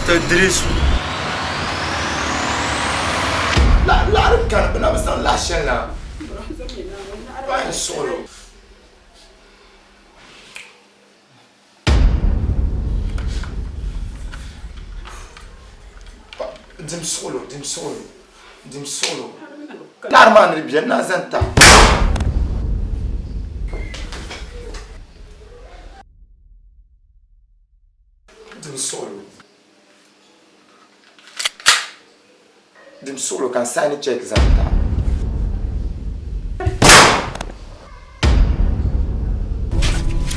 Mr. Idrisu. Laɣiri kani bɛ na bi zaŋ laɣ shɛli na. Paɣa n suɣil o. Dim suɣil o, dim suɣil o, dim suɣil o. Laɣiri maa ni di beni na zaŋ ta. Dim suɣilo. Dim suɣilo ka n saani check zaŋ ta.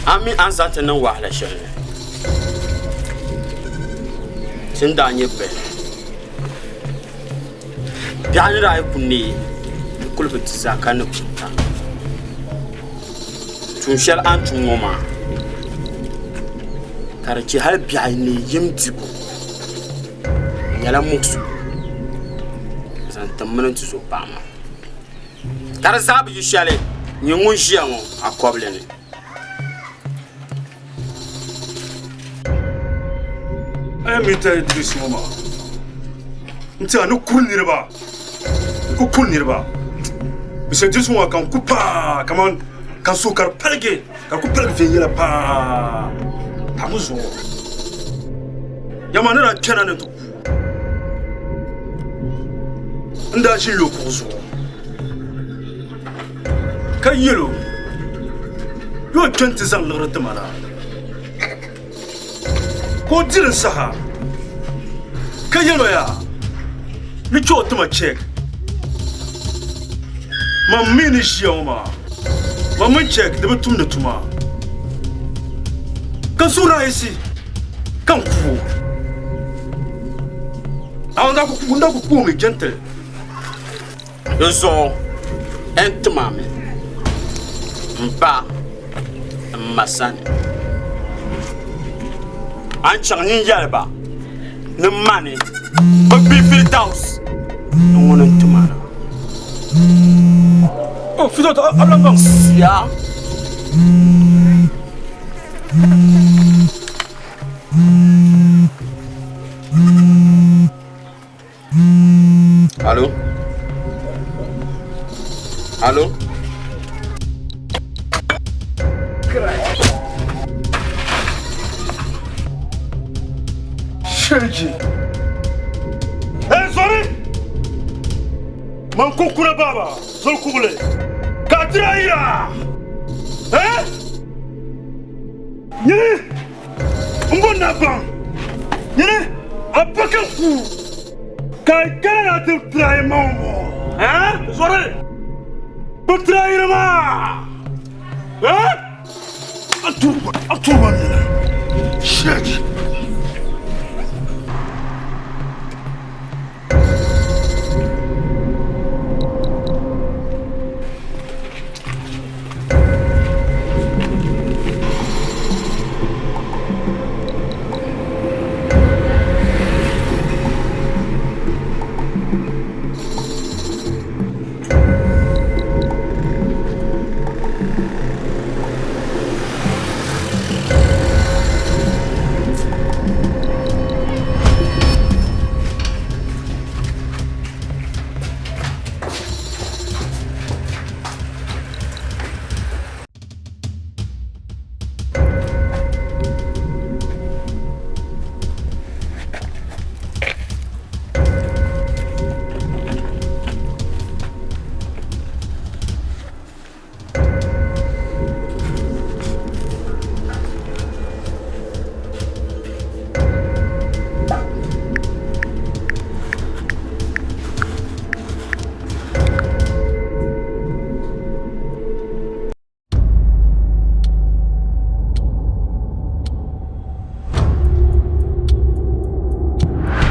A mi a ni zaŋ ti niŋ wahala shɛli ni ti ni daa nyɛ bihi biɛɣu ni daa yi ku neei di kuli bi ti zaa ka ni kunta Tuun shɛli a ni tum ŋɔ maa ka di chɛ hali biɛɣu ni yim dibu di nyɛla muɣisigu zaŋ ti mini ti zo paɣa maa ka di zaa bi yi shɛli nyɛ ŋun ʒiya ŋɔ a kɔbili ni. A yɛn mi ti Idris ŋɔ maa n tiɛha ni kuri niriba n ku kuri niriba Mr. Idris ŋɔ ka n ku paa kaman ka n suhu ka di paligi ka di ku paligi viɛnyɛla paa ka ŋun zuɣu yɛma ni daa kpɛna ni ti ku n daa ʒinila o kuɣu zuɣu ka yɛl o ni o kpe nti zaŋ liɣiri ti ma na ka o di di saha ka yɛl o yaa ni chɛ o ti ma chɛk man mi ni ʒiya ŋɔ maa man mini chɛk di bi tumdi tuma ka n suhu daa yiɣisi ka n ku o. N daa ku ku o mi jɛntili. Di zuɣu n tim a mi m ba m ma sani. A ni chaŋ nyin yɛli ba ni mani bɛ bia Firdaus ni ŋuni n-tim a na. Oh, Firdaus, a lan baŋ. Sia. Alo? Alo? Shege. Hey, sorry! Man kukura baba, zol kubule. Ka tira ira! Eh? Nyini! N bo na baŋ! Nyini! A pa ka ku ka kana na ti tirayi maŋ ŋɔ! Eh? Zɔri! Bi tirayiri maa! Eh? A tuuba, a tuuba nina! Shit!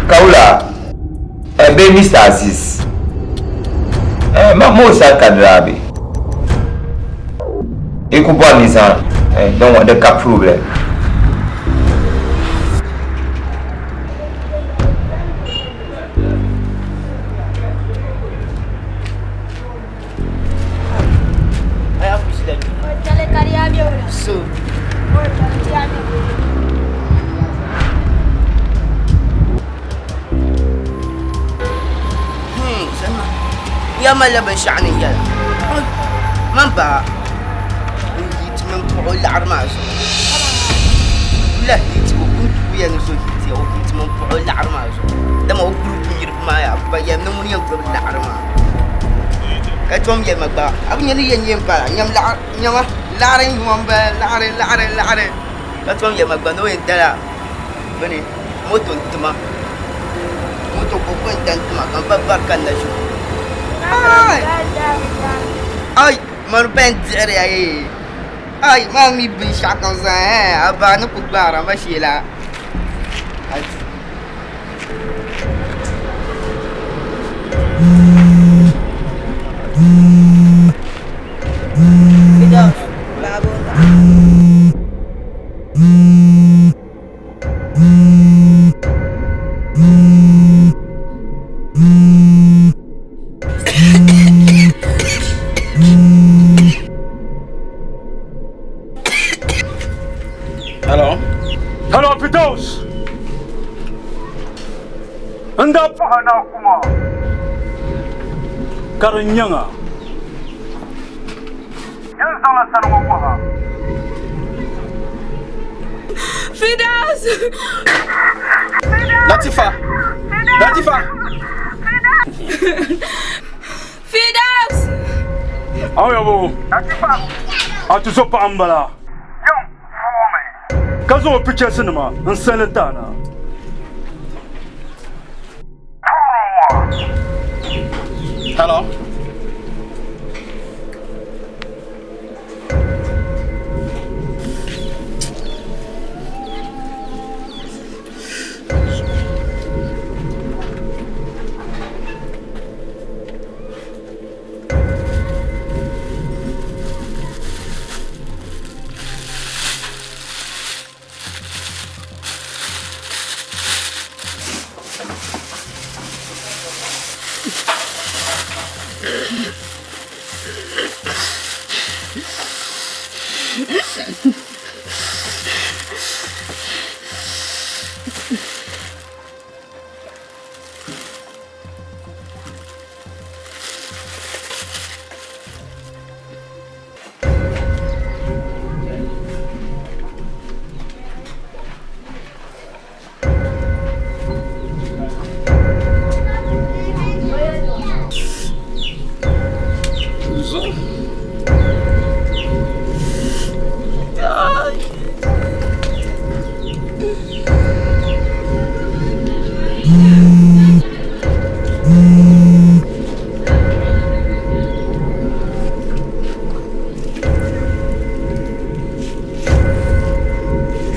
Kaula, eh, be Mr. Aziz. Eh, ma mo sa kadrabi. I ku bɔri ni zaŋ eh, don di ka problem. Ya malila binshɛɣu ni yɛla. Man ba n hit mini kpuɣi o laɣiri maa zuɣu. Kula hit o ku ku yɛli ni so hit ya o hit mini kpuɣi o laɣiri maa zuɣu. Dama o group niriba maa yaa ba yɛli ni ŋuni yɛn gbubi laɣiri maa. Ka tom yɛli ma gba a bi nya ni yɛn nyɛ m-pala nyam laɣiri nyama laɣiri n-ŋɔ m-bala laɣiri laɣiri laɣiri ka tom yɛli ma gba ni o yɛn dala bini moto n-ti ma. Moto ka o ku yɛn da n-ti ma ka m ba bari kanna ʒini. Ai! Ai! Mani bɛn dihiri ya yee. Ai! Maa mi binshɛɣu kam zaa ɛɛ a ba ni ku gbaara ma sheela. Hello. Hello, Fidos. N daa paɣa na kuma ka di nyaŋa. Yɛn zaŋla sani ŋɔ bɔha. Fidas! Latifa! Latifa! Fidas! Aw yabo. Latifa! A tuzo paɣa m-bala. Ka zaŋ o pictures nima n send ti a na. Hello?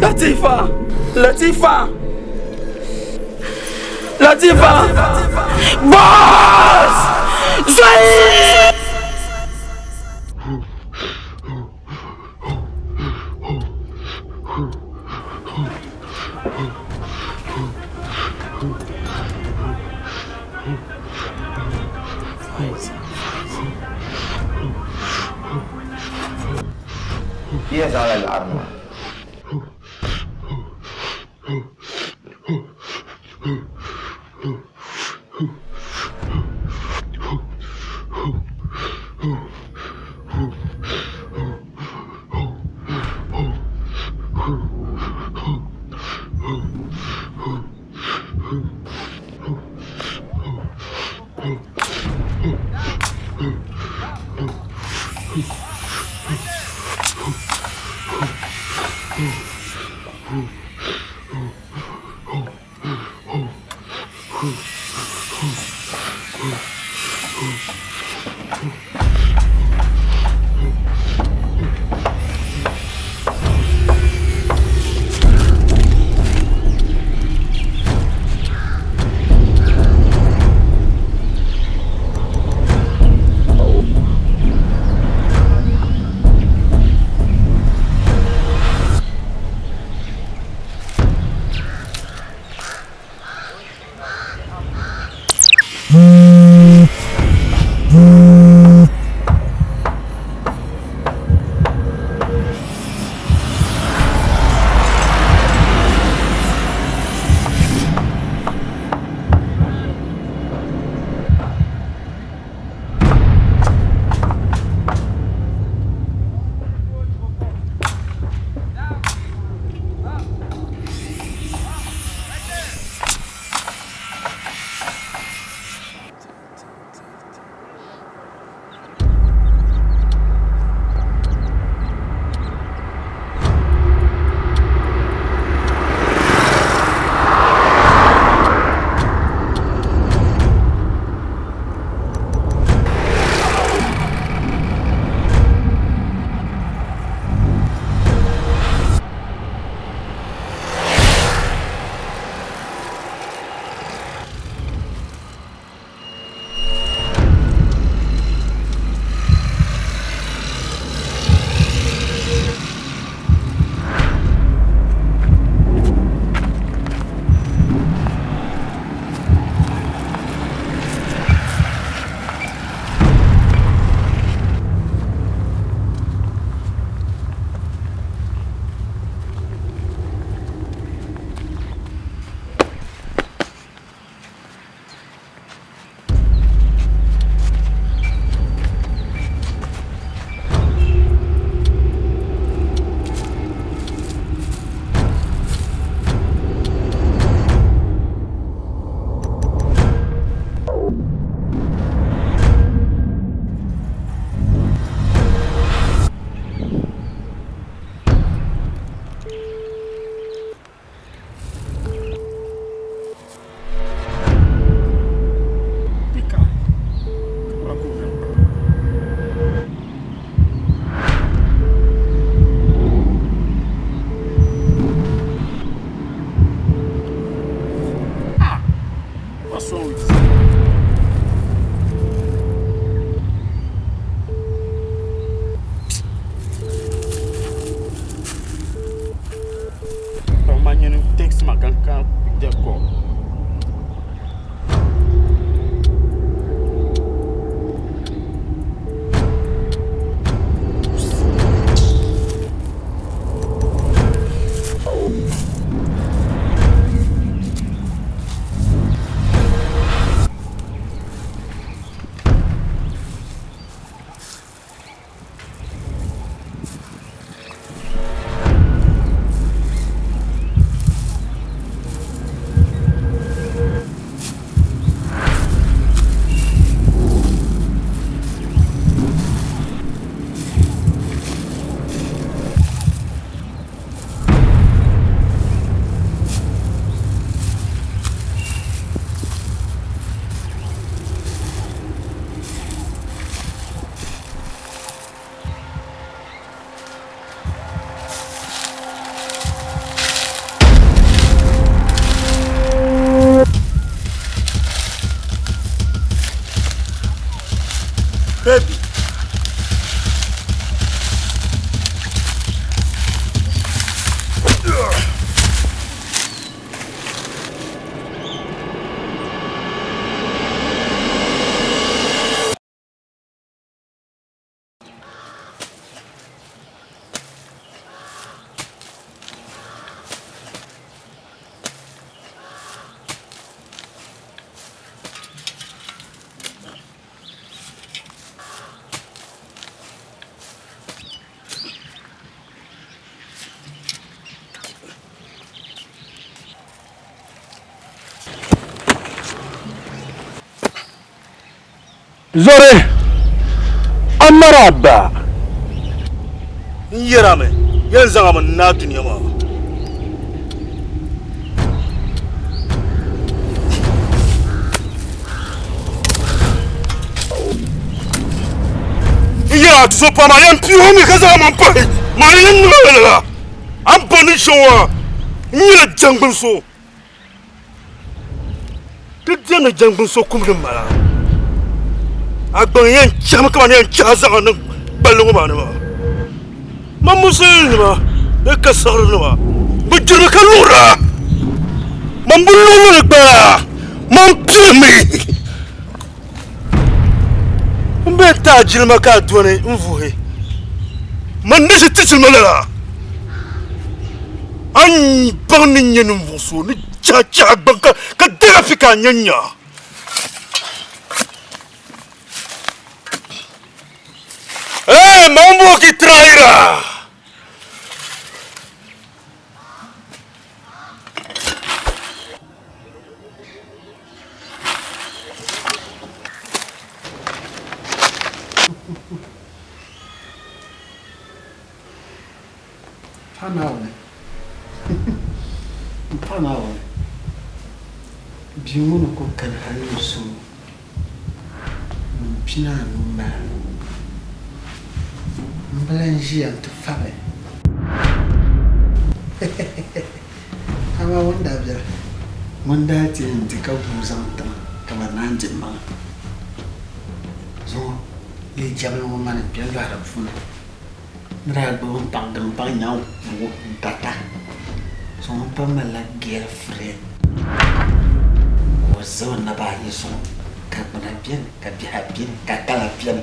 Latifa! Latifa! Latifa! Boss! Zoi! Yi yɛn zaŋla laɣiri maa. Baby. Zɔri a mari a ba. N yɛrami, yɛn zaŋmi n naai dunia maa. N yɛra a tuzo pam, a yɛn pii o mi ka zaŋ a maŋ pahi maa ni yɛn niŋ a lala. A ni bɔri ni shɛŋa n nyɛla jɛŋgbini so. Ti diɛmdi jɛŋgbini so kumdi m-bala. A gbaŋ yɛn chahimi kaman yɛn chahi zaŋ a niŋ palli ŋɔ maa ni maa. Man Musulinima bee ka siɣirinima bi gbirimi ka luɣira. Man bi luɣili ni gba man pilimi. M bee ti a jilima ka a dɔni n-vuhi. Man ni ʒi ti jilima lala. A ni baŋ ni n nyɛ ninvuɣ so ni chahichahi gbaŋ ka deeg a fi ka a nya n-nya. Hey, mambo kitraira! Pa Naawuni, m pa Naawuni, bia ŋɔ ni kul kani hal ni zuŋɔ, ŋun pini a nuu m-bala. M bi lan ʒiya nti fabili. Amaa ŋun daa biɛla, ŋun daa ti yɛn di ka guui zaŋ ti ma ka bɛ naan di m-maŋa. Zuŋɔ lee jɛmli ŋɔ mani n-kpe n-lɔhi di puuni. N daa gbubi m paɣa m paɣa nyaŋ kuugu n tata so ŋun pa malila girlfriend ka o za o naba ayi zuɣu ka gbuna beni ka biha beni ka kala beni.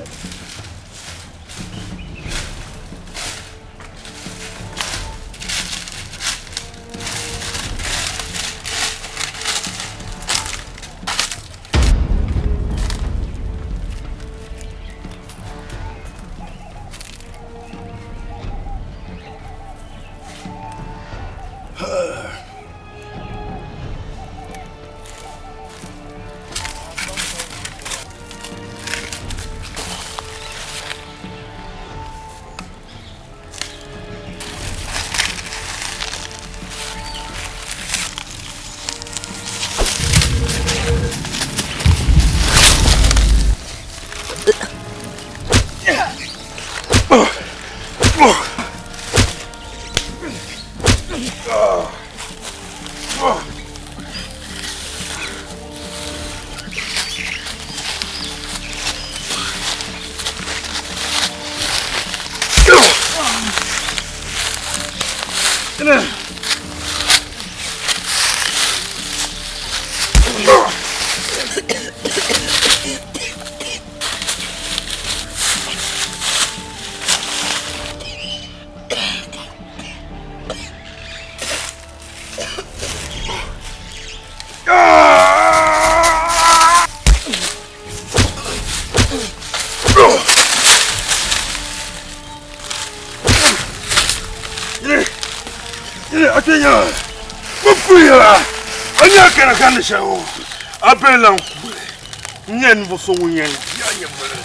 N-nyɛ ninvuɣ so ŋun yɛn di a nyɛvili.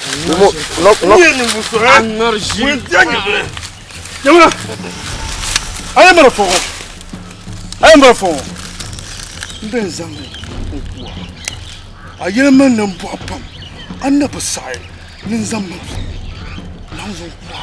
N-nyɛ ninvuɣ so ŋun yɛn di a nyɛvili. Nyɛmina, a yɛn mali fɔŋɔ, a yɛn mali fɔŋɔ. N bɛn zaŋ n ku a, a yɛli ma nambɔɣu pam, a ni na bi saɣi ni n zaŋ malifa laɣim zaŋ ku a.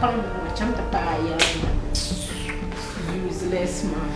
paŋ ŋɔ cham ti paai a yɛla maa. Useless man.